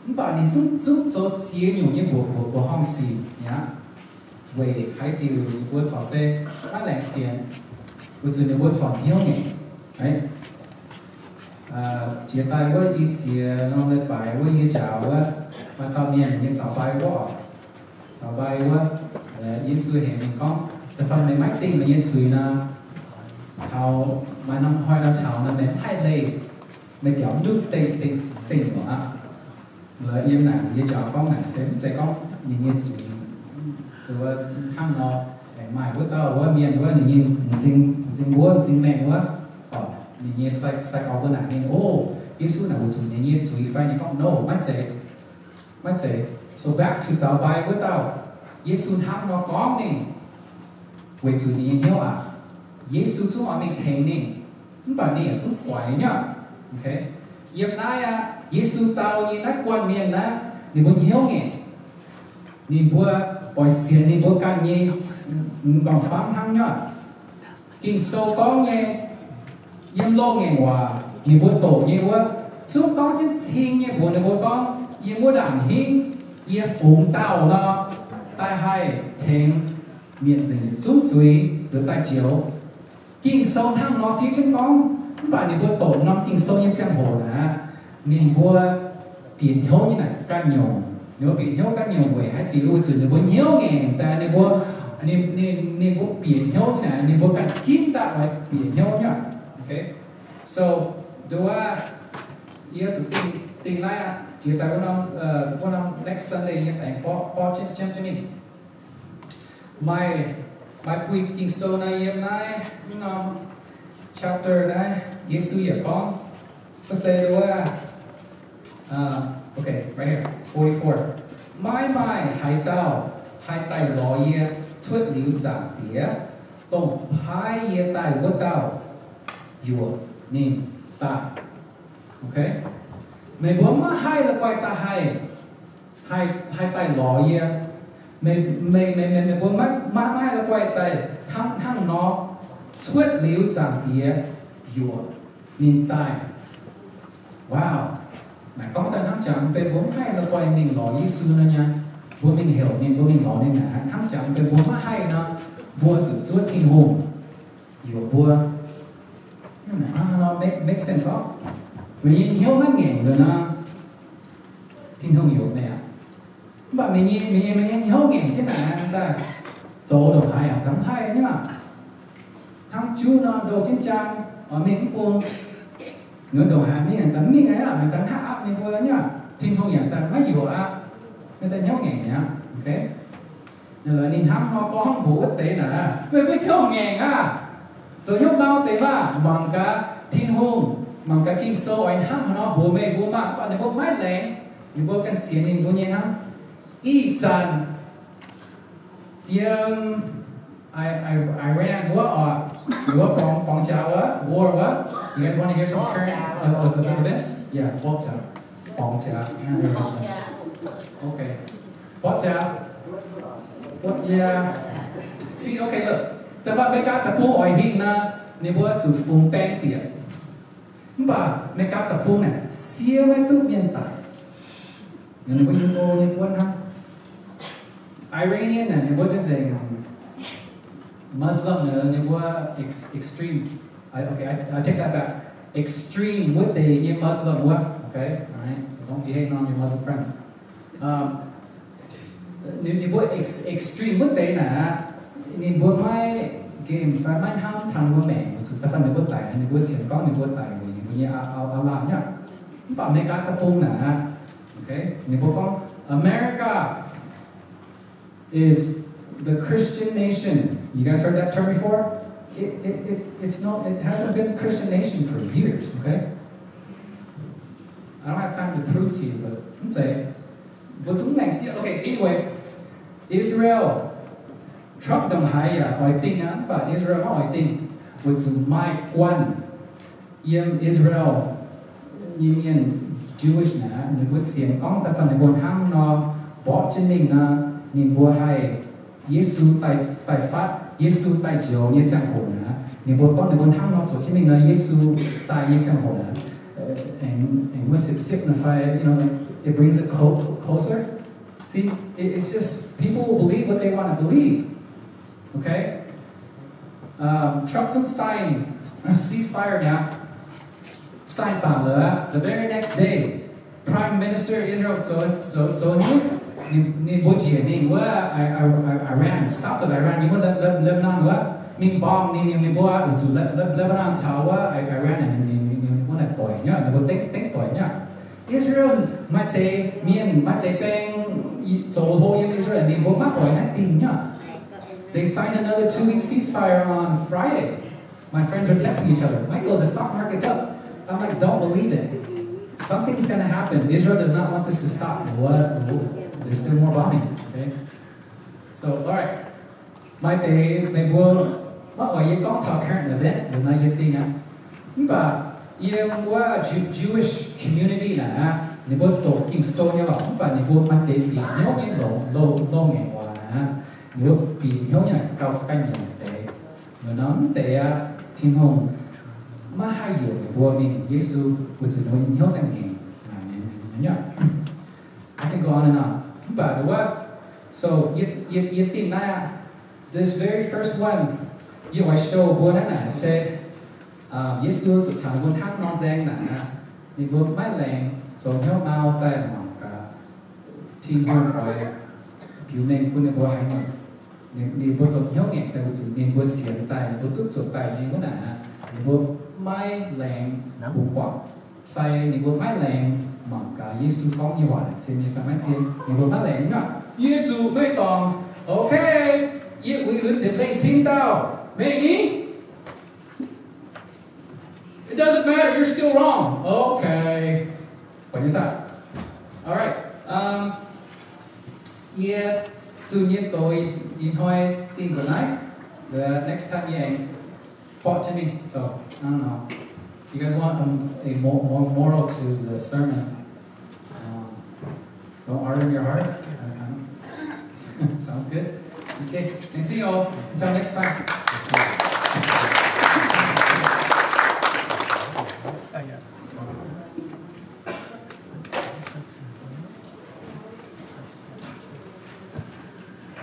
Mv baac ninh duqv zungv zoux ziex nyungc nyei mbuoqc, mbuoqc, mbuoqc horngh sic mi'aqv. Weic haaix diuc ninh mbuo corc se maiv laengz sienx, weic zuqc ninh mbuo corc hnyouv ngaengc. Jiex daaih wuov, i ziex norm leiz-baaix wuov, yie njaaux wuov, maaih dauh mienh nyei zaux mbai wuov, zaux mbai wuov, Yesu heuc ninh gorngv, Da'faanh meih maiv dingh meih nyei zuiz nor, taux maaih norm hnoi nor taux nor, meih mv haih leih meih biaux ndutv deic, deic, deic nyuoqc aqv. Liuz yiem naaic yie njaaux gorngv naaic se mv zeiz gorngv ninh nyei zuiz, hnangv nor, aengx maaih wuov dauh wuov mienh wuov ninh nyei m'zing, m'zing wuov, m'zing maengh wuov, ninh nyei sai, sai-gorx mbuo naaic ninh, O, Yesu naaic weic zuqc ninh nyei zuiz fai? Ninh gorngv, No, maiv zeiz. Maiv zeiz. So back to zaux mbai wuov dauh, Yesu hnangv nor gorngv ninh weic zuqc ninh nyei hnyouv aqv. Yesu zungv oix mingh tengx ninh, mv baac ninh yaac zungv guaix nyei aqv. Yiem naaiv aqv, Yesu dau nyei naaiv guanh mienh naaiv, ninh mbuo hnyouv ngaengc. Ninh mbuo oix sienx ninh mbuo ganh nyei m'nqorngv-famv hnangv nyei aqv. Ging-Sou gorngv nyei, yiem loz-ngaengc waac ninh mbuo doqc nyei wuov, zungv gorngv jienv cing nyei mbuox ninh mbuo gorngv, Yiem wuov ndaangc hingv yie fungx dauh nor, daaih haih tengx mienh nzengc zungv zuiz liuz daaih njoux. Ging-Sou hnangv nor fiev jienv gorngv, mv baac ninh mbuo doqc norm Ging-Sou nyei ziangh hoc naaic, ninh mbuo bieqc hnyouv nyei naaic ganh nyungc. Ninh mbuo bieqc hnyouv ganh nyungc weic haaix diuc? Weic zuqc ninh mbuo hnyouv ngaengc daaih, ninh mbuo, ninh, ninh, ninh mbuo bieqc hnyouv nyei naaic, ninh mbuo ganh ginv daaih oix bieqc hnyouv nyei aqv. Okay, so nduov, yie zuqc dingh, dingh naaiv aqv. Jiex daaih wuov norm, wuov norm next Sunday yie aengx borqv, borqv jienv, jienv, jienv mingh. Maaih, maaih buih Ging-Sou naaiv yiem naaiv, wuov norm chapter naaiv, Yesu yaac gorngv, wuov se wuov, okay, right here, forty-four. Maiv maaih haaix dauh haih daaih lorz yie cuotv liuz Zaangc Diex, dongh paaiv yie daaih wuov dauh yuoqc ninh daaih. Okay, meih mbuo maiv haih la'guaih daaih haih, haih, haih daaih lorz yie. Meih, meih, meih, meih, meih mbuo maiv, maiv, maiv haih la'guaih daaih hnangv, hnangv nor cuotv liuz Zaangc Diex yuoqc ninh daaih. Wow. Naaic gorngv daaih hnangv jangx benx mbuo maiv haih la'guaih mingh lorz Yesu nor nyei. Mbuo mingh heuc ninh, mbuo mingh lorz ninh naaic hnangv jangx benx mbuo maiv haih nor, mbuo zuqc zuov Tin-Hungh yuoqc mbuo. Hnangv nor make, make sense orqc? Meih nyei hnyouv maiv ngaengc liuz nor, Tin-Hungh yuoqc meih aqv. Mv baac meih nyei, meih nyei, meih nyei hnyouv ngaengc jienv naaic daaih zoux ndongc haaix yaac daaih mv haih nyei. Hnangv juv nor, ndoh jienv jaan, oix mingh mv bung, nduov ndongc haaix mingh daaih mv mingh aqv, daaih mv haih aapv ninh mbuo nyei. Tin-Hungh yaac daaih maiv yuoqc aqv. Meih daaih hnyouv ngaengc mi'aqv. Okay. Ninh hnamv nor gorngv mbuox wuov deix naaic, meih mbuo hnyouv ngaengc aqv. Zoux hnyouv mau deix maah! Mangc gaax Tin-Hungh, mangc gaax Ging-Sou oix hnangv haaix nor mbuox meih mbuo maah! Mv baac ninh mbuo maiv laengz, ninh mbuo ganh sienx ninh mbuo nyei hnangv. Ih zanc yiem I, I, Iran wuov oc, wuov borngz, borngz jaax wuov, war wuov. You guys want to hear some current, uh, uh, events? Yeah, borngz jaax. Borngz jaax. Okay. Borngz jaax. Borngz, yeah. See, okay, look. Da'faanh Meigaa deic-bung oix hingh nor, ninh mbuo zuqc fungx baeng bieqc. Mv baac Meigaa deic-bung naaic siev maiv duqv mienh daic. Ninh mbuo yiem go nyei buonv hnangv. Iranian naaic ninh mbuo zengc Muslim naaic ninh mbuo ex-, extreme. I, okay, I, I take that back. Extreme wuov deix nyei Muslim wuov. Okay, all right. So don't behave on your Muslim friends. Um, ninh, ninh mbuo ex-, extreme wuov deix naaic, ninh mbuo maiv nqemh fai maiv hnamv taux ninh mbuo maengc, weic zuqc da'faanh ninh mbuo daic, ninh mbuo sienx gorngv ninh mbuo daic weic ninh mbuo nyei aa, aa, aa laanh nyei. Mv baac Meigaa deic-bung naaic, okay, ninh mbuo gorngv America is the Christian nation. You guys heard that term before? It, it, it, it's no, it hasn't been a Christian nation for years, okay? I don't have time to prove to you, but mv zeiz. Mbuo zungv laengz sieqv. Okay, anyway, Israel, Trump ndongc haaix yaac oix dingh aqv, mv baac Israel maiv oix dingh, weic zuqc maaih guanh yiem Israel nyei mienh, Jewish naaic, ninh mbuo sienx gorngv da'faanh ninh mbuo hnangv nor mborqv jienv mingh nor, ninh mbuo haih Yesu daaih, daaih fatv, Yesu daaih njoux nyei ziangh hoc naaic, ninh mbuo gorngv ninh mbuo hnangv nor zoux jienv mingh nor, Yesu daaih nyei ziangh hoc naaic, aengx, aengx wuov sipv-sipv naaic fai, you know, it brings it clo-, closer. See, it, it's just people will believe what they want to believe. Okay? Um, Trump zungv sign ceasefire mi'aqv. Sign baac lorqc, the very next day, Prime Minister Israel zoux, zoux, zoux hnyouv, ninh, ninh mbuo njiec mingh wuov I, I, I, Iran, south of Iran, ninh mbuo Le-, Le-, Lebanon wuov, mingh bomb ninh, ninh, ninh mbuo weic zuqc Le-, Le-, Lebanon caux wuov I, Iran, ninh, ninh, ninh, ninh mbuo naaic doic nyei, ninh mbuo dengv, dengv doic nyei. Israel maaih deix mienh, maaih deix baeng zoux hlo yiem Israel, ninh mbuo maiv oix naaiv dingh nyei. They signed another two-week ceasefire on Friday. My friends were texting each other, "Michael, the stock market's up." I'm like, "Don't believe it. Something's gonna happen. Israel does not want this to stop." What? There's still more bombing. Okay. So, all right. Maaih deix meih mbuo maiv oix yie gorngv taux current event, liuz nor yie dingh aqv. Mv baac yiem wuov Jew-, Jewish community naaic aqv, ninh mbuo doqc Ging-Sou nyei lorqc, mv baac ninh mbuo maaih deix bieqc hnyouv nyei longx, lo-, loz-ngaengc waac naaic aqv. Ninh mbuo bieqc hnyouv nyei gauh ganh nyungc deix. Liuz nor mv deix aqv, Tin-Hungh maiv haih yuoqc ninh mbuo mingh Yesu, weic zuqc ninh mbuo nyei hnyouv daaih ngaengc. I can go on and on. Mv baac wuov, so yie, yie, yie dingh naaiv aqv. This very first one, yie oix show mbuo naaiv naaic se, um, Yesu zuqc caux mbuo hnangv nor nzaeng naaic aqv. Ninh mbuo maiv laengz zoux hnyouv mau daaih mangc gaax Tin-Hungh oix biux mengh bun ninh mbuo haaix nyungc. Ninh, ninh mbuo zoux hnyouv ngaengc daaih weic zuqc ninh mbuo sienx daaih, ninh mbuo duqv zuotc daaih nyei wuov naaic aqv. Ninh mbuo maiv laengz bungx guangc, fai ninh mbuo maiv laengz mangc gaax Yesu gorngv nyei waac zien nyei fai maiv zien, ninh mbuo maiv laengz nyei. Yie zuqc meih dorngc, okay, yie uix lunx ziepc lengh cin dauh, meih ni? It doesn't matter, you're still wrong. Okay. Guangc nyei saah? All right. Um, yie zunh nyei doz ih hnoi dingh ga'naaiv. The next time yie aengx brought to me. So, I don't know. You guys want a, a mo- more moral to the sermon? Um, don't harden your heart. Uh, sounds good. Okay. Thank you all. Until next time.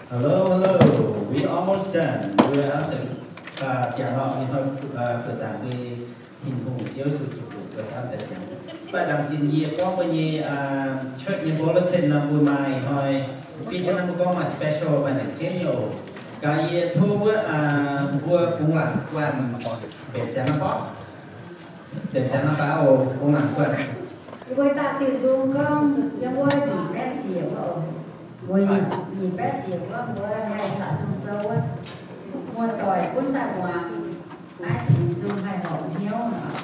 Hello, hello. We almost done. Mbuo aav deix ziangh orqc, ih hnoi buoqc zaangc mbuo Tin-Hungh Ziouv Yesu Giduc, mbuo aav deix ziangh. Mv baac ndaangc zinh yie gorngv mbuo nyei church nyei bulletin nor mbuo maaih ih hnoi, fih hnangv mbuo gorngv maaih special maaih naaic jienv nyei oc. Gaax yie tov wuov mbuo bungx laangc guanh, mbenc ziangx naaiv faaux, mbenc ziangx naaiv faaux oc, bungx laangc guanh. Yie mbuo daaih diuh nzung gorngv yiem wuov nyeic baeqv siec wuov oc. Mbuo nyeic baeqv siec wuov mbuo haih taux nzung sou wuov, muoz-doic gunv daaih muangx, naaiv sic nzung haih horpc hnyouv oc.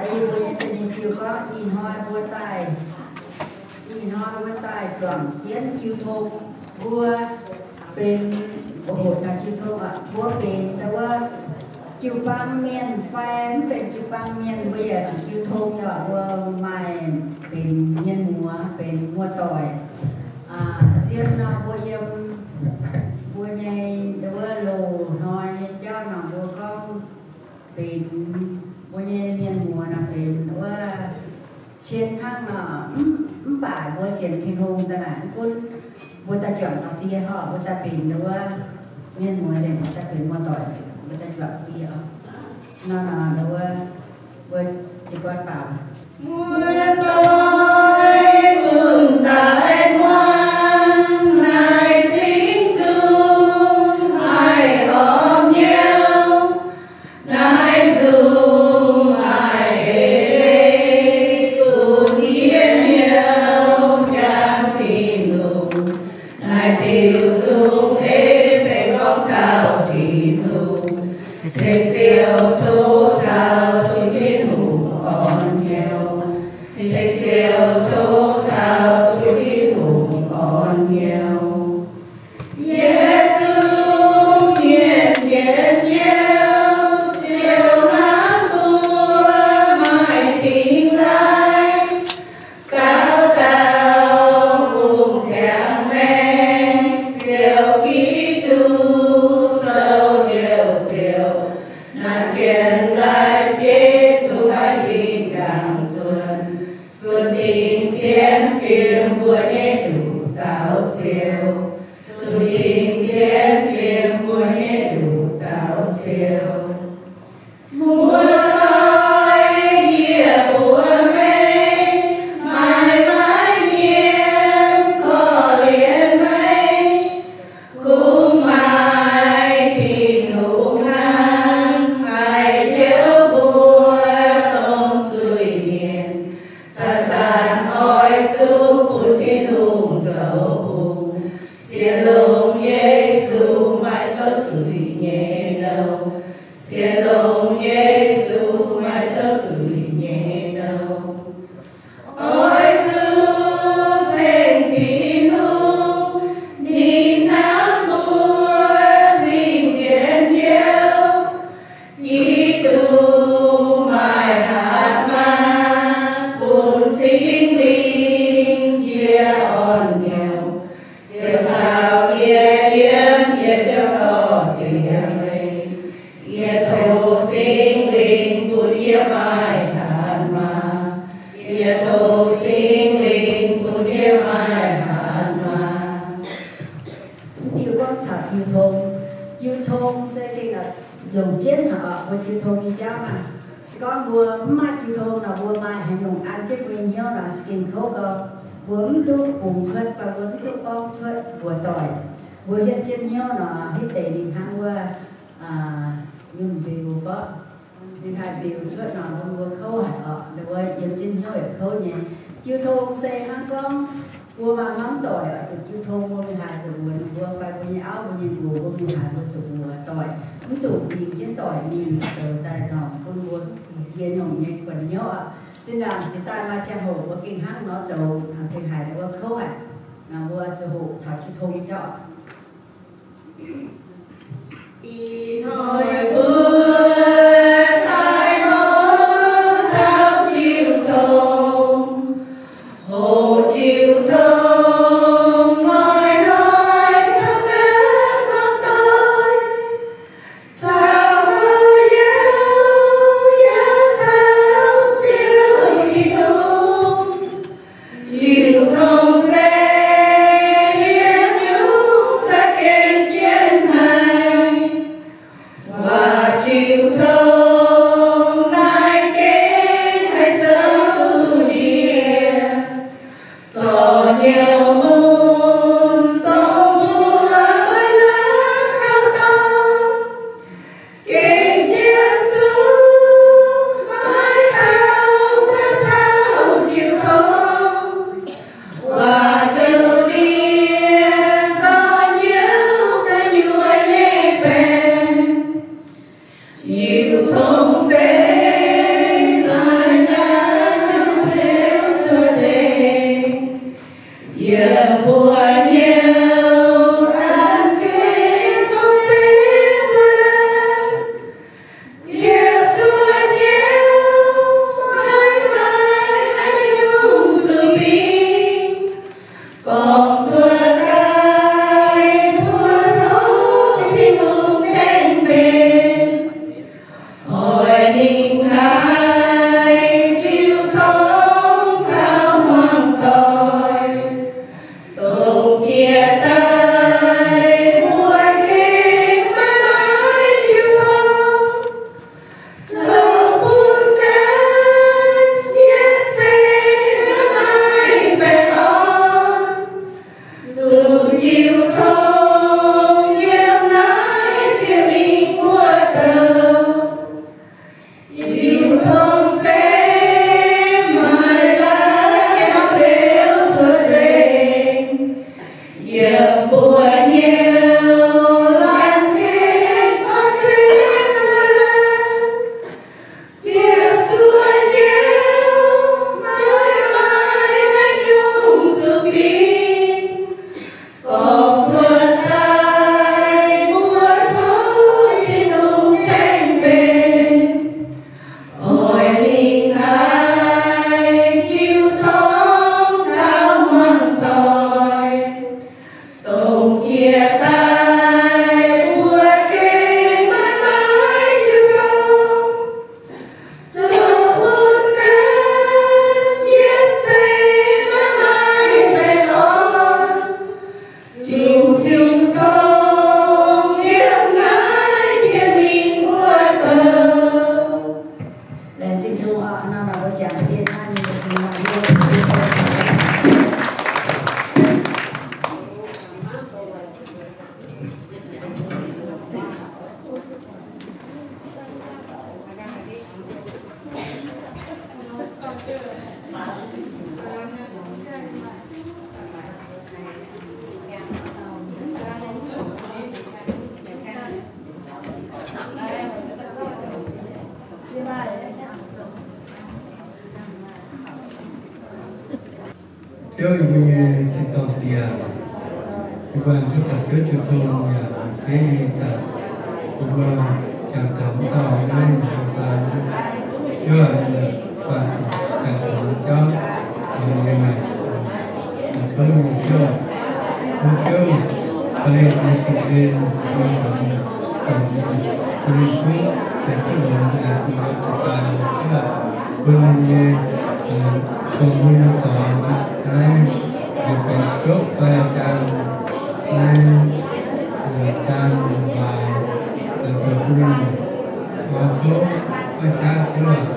Yie mbuo nyei da'nyeic diuh gorngv ih hnoi mbuo daaih, ih hnoi mbuo daaih juangc jienv jiu tong. Mbuo benx, oc, taux jiu tong aqv, mbuo benx wuov jiu-baang mienh fai mv benx jiu-baang mienh, mbuo yaac zuqc jiu tong nyei oc. Mbuo maaih benx mienh muoz, benx muoz-doic. Zien nor mbuo yiem mbuo nyei wuov loz-hnoi nyei jauv nor mbuo gorngv benx mbuo nyei mienh muoz nor benx wuov cien hnangv nor, mv baac mbuo sienx Tin-Hungh daaih naaic mv gunv mbuo daaih juangc taux die horpc, mbuo daaih benx wuov mienh muoz nzengc, mbuo daaih benx muoz-doic, mbuo daaih juangc die oc. Nor nor wuov, mbuo jiez gorn baaux. Muoz-doic gunv daaih muangx, naaiv singx nzung haih horpc hnyouv. Naaiv nzung maaih eix leiz bun yie hnyouv jangx Tin-Hungh. Naaiv diuh nzung eix se gorngv taux Tin-Hungh. Ceng Ziouv tov taux, tov Tin-Hungh orn hnyouv. Ceng Ziouv tov taux, tov Tin-Hungh orn hnyouv. Yietc zungv mienh njien youh, Ziouv hnamv mbuo maaih dingh laaix. Dauh dauh fungx ziangx maengc, Ziouv Giduc zoux Njoux Ziouv. Naaiv jienv laaix bieiv zuqc maaih dingh ndaangc zuonx. Zuonx dingc sienx fim mbuo nyei nduqc dauh Ziouh. Zuonx dingc sienx fim mbuo nyei nduqc dauh Ziouh. Muoz-doic, yie mbuo meih maaih maiv mienh korv-lienh meih. Kungx maaih Tin-Hungh hnangv haih njoux mbuo dongh zuiz-mienh. Zanc-zanc oix zuqc bun Tin-Hungh zoux bungx. Sienx longx Yesu maaih zouv zuiz nyei nouh. Sienx longx Yesu maaih zouv zuiz nyei nouh. Oix zuqc ceng Tin-Hungh, ninh hnamv mbuo zingh njien-youh. Giduc maaih hatc maaz bun Singx Lingh jiex orn-hnyouv. Ziouv caux yie yiem, yie ziouc dorh ziangx meih. Yie tov Singx Lingh bun yie maaih hatc maaz. Yie tov Singx Lingh bun yie maaih hatc maaz. Mv diuh gorngv taux jiu tong. Jiu tong se gengh longc jienv haic oc, mbuo jiu tong nyei jauv naaic. Se gorngv mbuo mv maaih jiu tong nor, mbuo maaih haaix nyungc an jienv mbuo nyei hnyouv nor, se gengh kouv gau. Mbuo mv duqv bungx cuotv fai mbuo mv duqv gorngv cuotv mbuox doic. Mbuo hietv jienv hnyouv nor, hitv deix ninh hnangv wuov, aa, mbiuz fai, ninh haih mbiuz cuotv nor, mbuo kouv haic oc. Ninh mbuo yiem jienv hnyouv yaac kouv nyei. Jiu tong se hnangv gorngv mbuo maaih hmuangv doic oix zuqc jiu tong, mbuo mingh haaix zuqc mbuox ninh mbuo fai mbuo nyei auv, mbuo nyei nqox, mbuo mingh haaix mbuo zuqc mbuox doic, mv zuqc mingh jienv doic mingh zoux daaih nor, bun mbuo ziex nyungc nyei kuonx hnyouv oc. Zinh ndaangc jiex daaih maaih ziangh hoc mbuo gengh hnangv nor zoux, gengh haiz ninh mbuo kouv haic. Nor mbuo zuqc hoqc taux jiu tong jauv. Ih hnoi mbuo daaih hoqc taux jiu tong, hoqc jiu tong hnoi-hnoi caux ganh hmuangv doic, caux mbuo Ziouv, yaac caux Ziouv Tin-Hungh. Jiu tong se yietc nyungc za'gengh jienv haic. Waac jiu tong naaiv gengh haih zoux duqv ndie, zorc hnyouv mun dongh mbuo maiv la'kauv dorngx. Gengh jienv zuqc maiv dauh duqv caux jiu tong. Waac zoux ndie zorc hnyouv ga'nyuoz nyei baengc. Jiu tong se maaih naaiv hnyouv beuv cuotv nzengc. Yiem mbuo hnyouv laanh gengh gorngv nzengc mbuo laanh. Ziepc zuoqv hnyouv maiv maaih haaix nyungc zuqc bingx. Gorngv cuotv daaih mbuo tov Tin-Hungh tengx mbenc. Oix mingh haaix jiu tong caux hmuangv doic, dongh jiex daaih mbuo gengh maiv maaih jiu tong. Zoux bun ganh yie se maiv maaih baengh orn. Zuqc jiu tong yiem naaiv jiex mingh wuov douh. Jiu tong se maaih naaiv hnyouv beuv cuotv nzengc. Yiem mbuo hnyouv laanh gengh gorngv nzengc mbuo laanh. Ziepc zuoqv hnyouv maiv maaih haaix nyungc zuqc bingx. Gorngv cuotv daaih mbuo tov Tin-Hungh tengx mbenc. Oix mingh haaix jiu tong caux hmuangv doic, dongh jiex daaih mbuo gengh maiv maaih jiu tong. Zoux bun ganh yie se maiv maaih baengh orn. Zuqc jiu tong yiem naaiv jiex mingh wuov douh. Laengz zingh Tin-Hungh oc. Hnangv nor mbuo jangx jienv hnangv nyei, Tin-Hungh Ziouv, yie mbuo nyei tin-dorngh Diex, yie mbuo aengx duqv caux Ziouv jiu tong yaac longc jienv nyei zanc, yie mbuo jangx taux wuov dauh naaiv, mbuo faam naaiv, Ziouv aac, ninh buatc zuqc jangx taux wuov jauv, taux ninh nyei maengc, kouv nyei Ziouv. Tov Ziouv korv-lienh ninh nyei za'eix, Ziouv caux ninh, caux ninh, bun ninh zungv benx duqv longx, aengx zuqc yiem jiex daaih, Ziouv aac, bun ninh nyei dongh mun nyei dorngx naaiv, liuz benx stroke fai jaan naaiv, jaan waaic, zoux bun ninh orn kouv maiv jaav, Ziouv aac.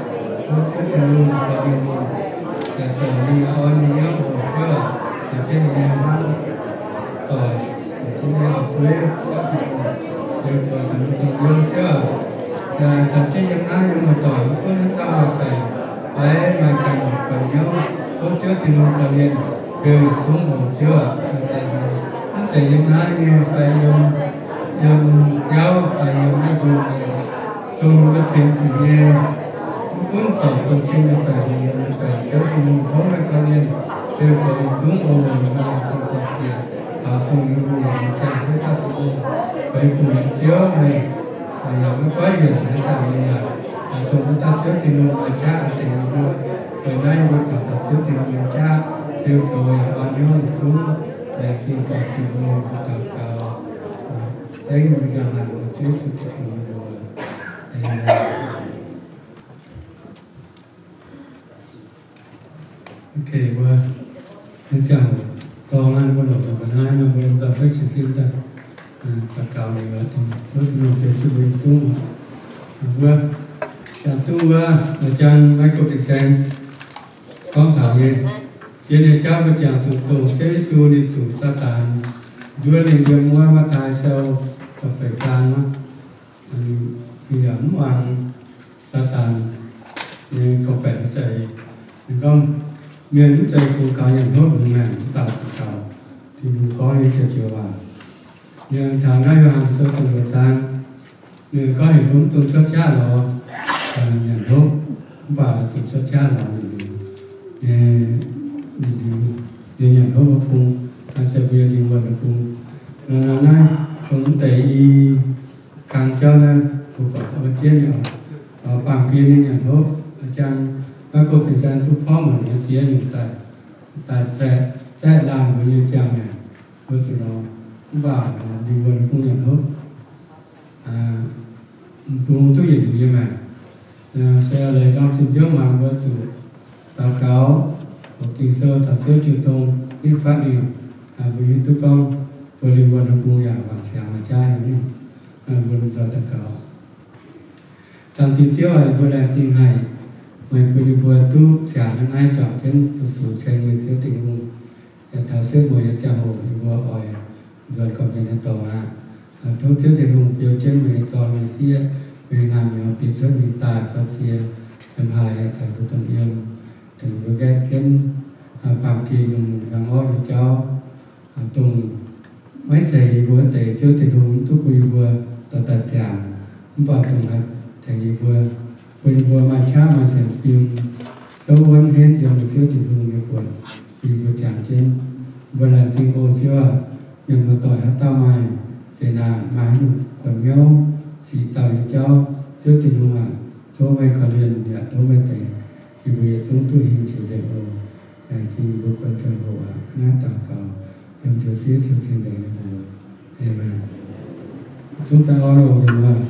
Tov Ziouv Tin-Hungh korv-lienh ninh, zoux ninh orn nyei hnyouv oc, Ziouv aac, caux jienv ninh nyei hmuangv doic, caux jienv ninh nyei auv-jueiv, Ziouv Tin-Hungh, liuz zoux caux ninh dongh yiem, Ziouv aac. Caux jienv yiem naaiv yiem muoz-doic mv gunv haaix dauh maaih baengc fai maaih ganh nyungc kuonx hnyouv, tov Ziouv Tin-Hungh korv-lienh beu yietc zungv oc. Ziouv aac, maaih deix mv zeiz yiem naaiv nyei fai yiem, yiem biauv fai yiem naaiv nzung nyei, dongh ninh mbuo cingx zuqc nyei, mv gunv zorc buonv-sin nyei baengc, ninh mbuo nyei baengc, Ziouv Tin-Hungh tov meih korv-lienh beu goux yietc zungv oc. Ninh mbuo laengz zingh dorh siec kaux dongh yie mbuo yaac mingh ziangh jienv dauh Tin-Hungh feix fuc nyei Ziouv, meih yaac maiv goiv yienc, haaix zanc ninh yaac dongh wuov dauh Ziouv Tin-Hungh maaih qaqv dengx yie mbuo. Weic naaiv yie mbuo kaux dauh Ziouv Tin-Hungh nyei qaqv beu goux yaac orn hnyouv yietc zungv. Laengz zingh dorh siec oc. Mbuo daux gaux dengv mbuo ziangh maengc taux Ziouv Yesu Giduc nyei mbuox. Aamen. Ok, mbuo nyei ziangh hoc dorngx aqv, mbuo longc mbuo naaiv nor, mbuo lomh nzoih cuotv jiez sin daaih daux gaux liuz, tov Tin-Hungh beu jienv mbuo yietc zungv oc. Mbuo jangx duqv wuov, aa, jangx Maiv Go Fin-Saeng gorngv taux nyei, jiex nyei jauv mbuo jangx zuqc dongh Ziouv Yesu ninh zuqc Saadaan nduov ninh yiem wuov Matv^taai Sou da'feix zaang aqv. Ninh yaac mv muangx Saadaan nyei gorngv-baeqc. Mv zeiz, ninh gorngv mienh mv zeiz kungx kaux nyanc hopv longx maengc, mv baac zuqc kaux Tin-Hungh gorngv nyei joux joux waac. Ninh taux naaiv Yo^han Sou da'luoqc zaang, ninh gorngv yietc zungv mv dungx cuotv qaqv lorz nyanc hopv, mv baac zuqc cuotv qaqv lorz ninh liuz, ninh liuz, ninh nyanc hopv wuov bung, se mbuo nyei lingh wuonh wuov bung. Nor naaiv dongh mv deix i kang jauv naaiv, mbuo buatc wuov jienv nyei oc. Baamh gen ninh nyanc hopv, jang Maiv Go Fin-Saeng duqv porv muonc nyei ziex nyungc daaih, daaih zaeqv, zaeqv laanh mbuo nyei ziangh maengc, mbuo zuqc lorz, mv baac lingh wuonh wuov bung nyanc hopv, bungx duqv yietc liuz nyei maengc. Se leiz ndorm sin Ziouv muangx mbuo zuqc daux gaux, hoqc Ging-Sou caux Ziouv jiu tong, nitv fatv ninh, mbuo hiuv duqv gorngv mbuo lingh wuonh wuov bung yaac wangc siangx maaih jaav nyei. Mbuo lomh nzoih daux gaux. Zaangc Diex Ziouv aac, yie mbuo laengz zingh haic meih bun yie mbuo duqv siangx naaiv juangc jienv fu-sux ceng meih Ziouv Tin-Hungh. Yaac taux setv mueiz nyei ziangh hoc yie mbuo oix nzuonx gorqv-mienh nyei dorngx aqv. Tov Ziouv Tin-Hungh biux jienv meih nyei Dorn, meih sieqv, meih nyei naamh nyouz biux cuotv mingh daaih korv ziex yiem haaix yaac caux mbuo dongh yiem, tengx mbuo nqaeqv jienv baamh gen lungh lungh hlang orqv nyei jauv, dongh maiv zeiz yie mbuo wuov deix Ziouv Tin-Hungh mv duqv bun yie mbuo dorh daaih jangx, mv baac dongh haih tengx yie mbuo, bun yie mbuo maaih qaqv maaih sienx fim, souv wuonv henv yiem Ziouv Tin-Hungh nyei buonc, bun yie mbuo jangx jienv. Mbuo laengz zingh oc Ziouv aac, mienh muoz-doic haaix dauh maaih zeqc naanc, maaih haaix nyungc kuonx hnyouv, sic dauh nyei jauv, Ziouv Tin-Hungh aac, tov meih korv-lienh yaac tov meih dengc, yie mbuo yietc zungv duqv hingh qiex nzengc oc. Laengz zingh yie mbuo guanh ziangh hoc aqv. Naaiv daux gaux yiem njoux Ziouv Yesu Singx Nzangc nyei mbuox. Aamen. Zungv daaih orn oc, mienh muoz.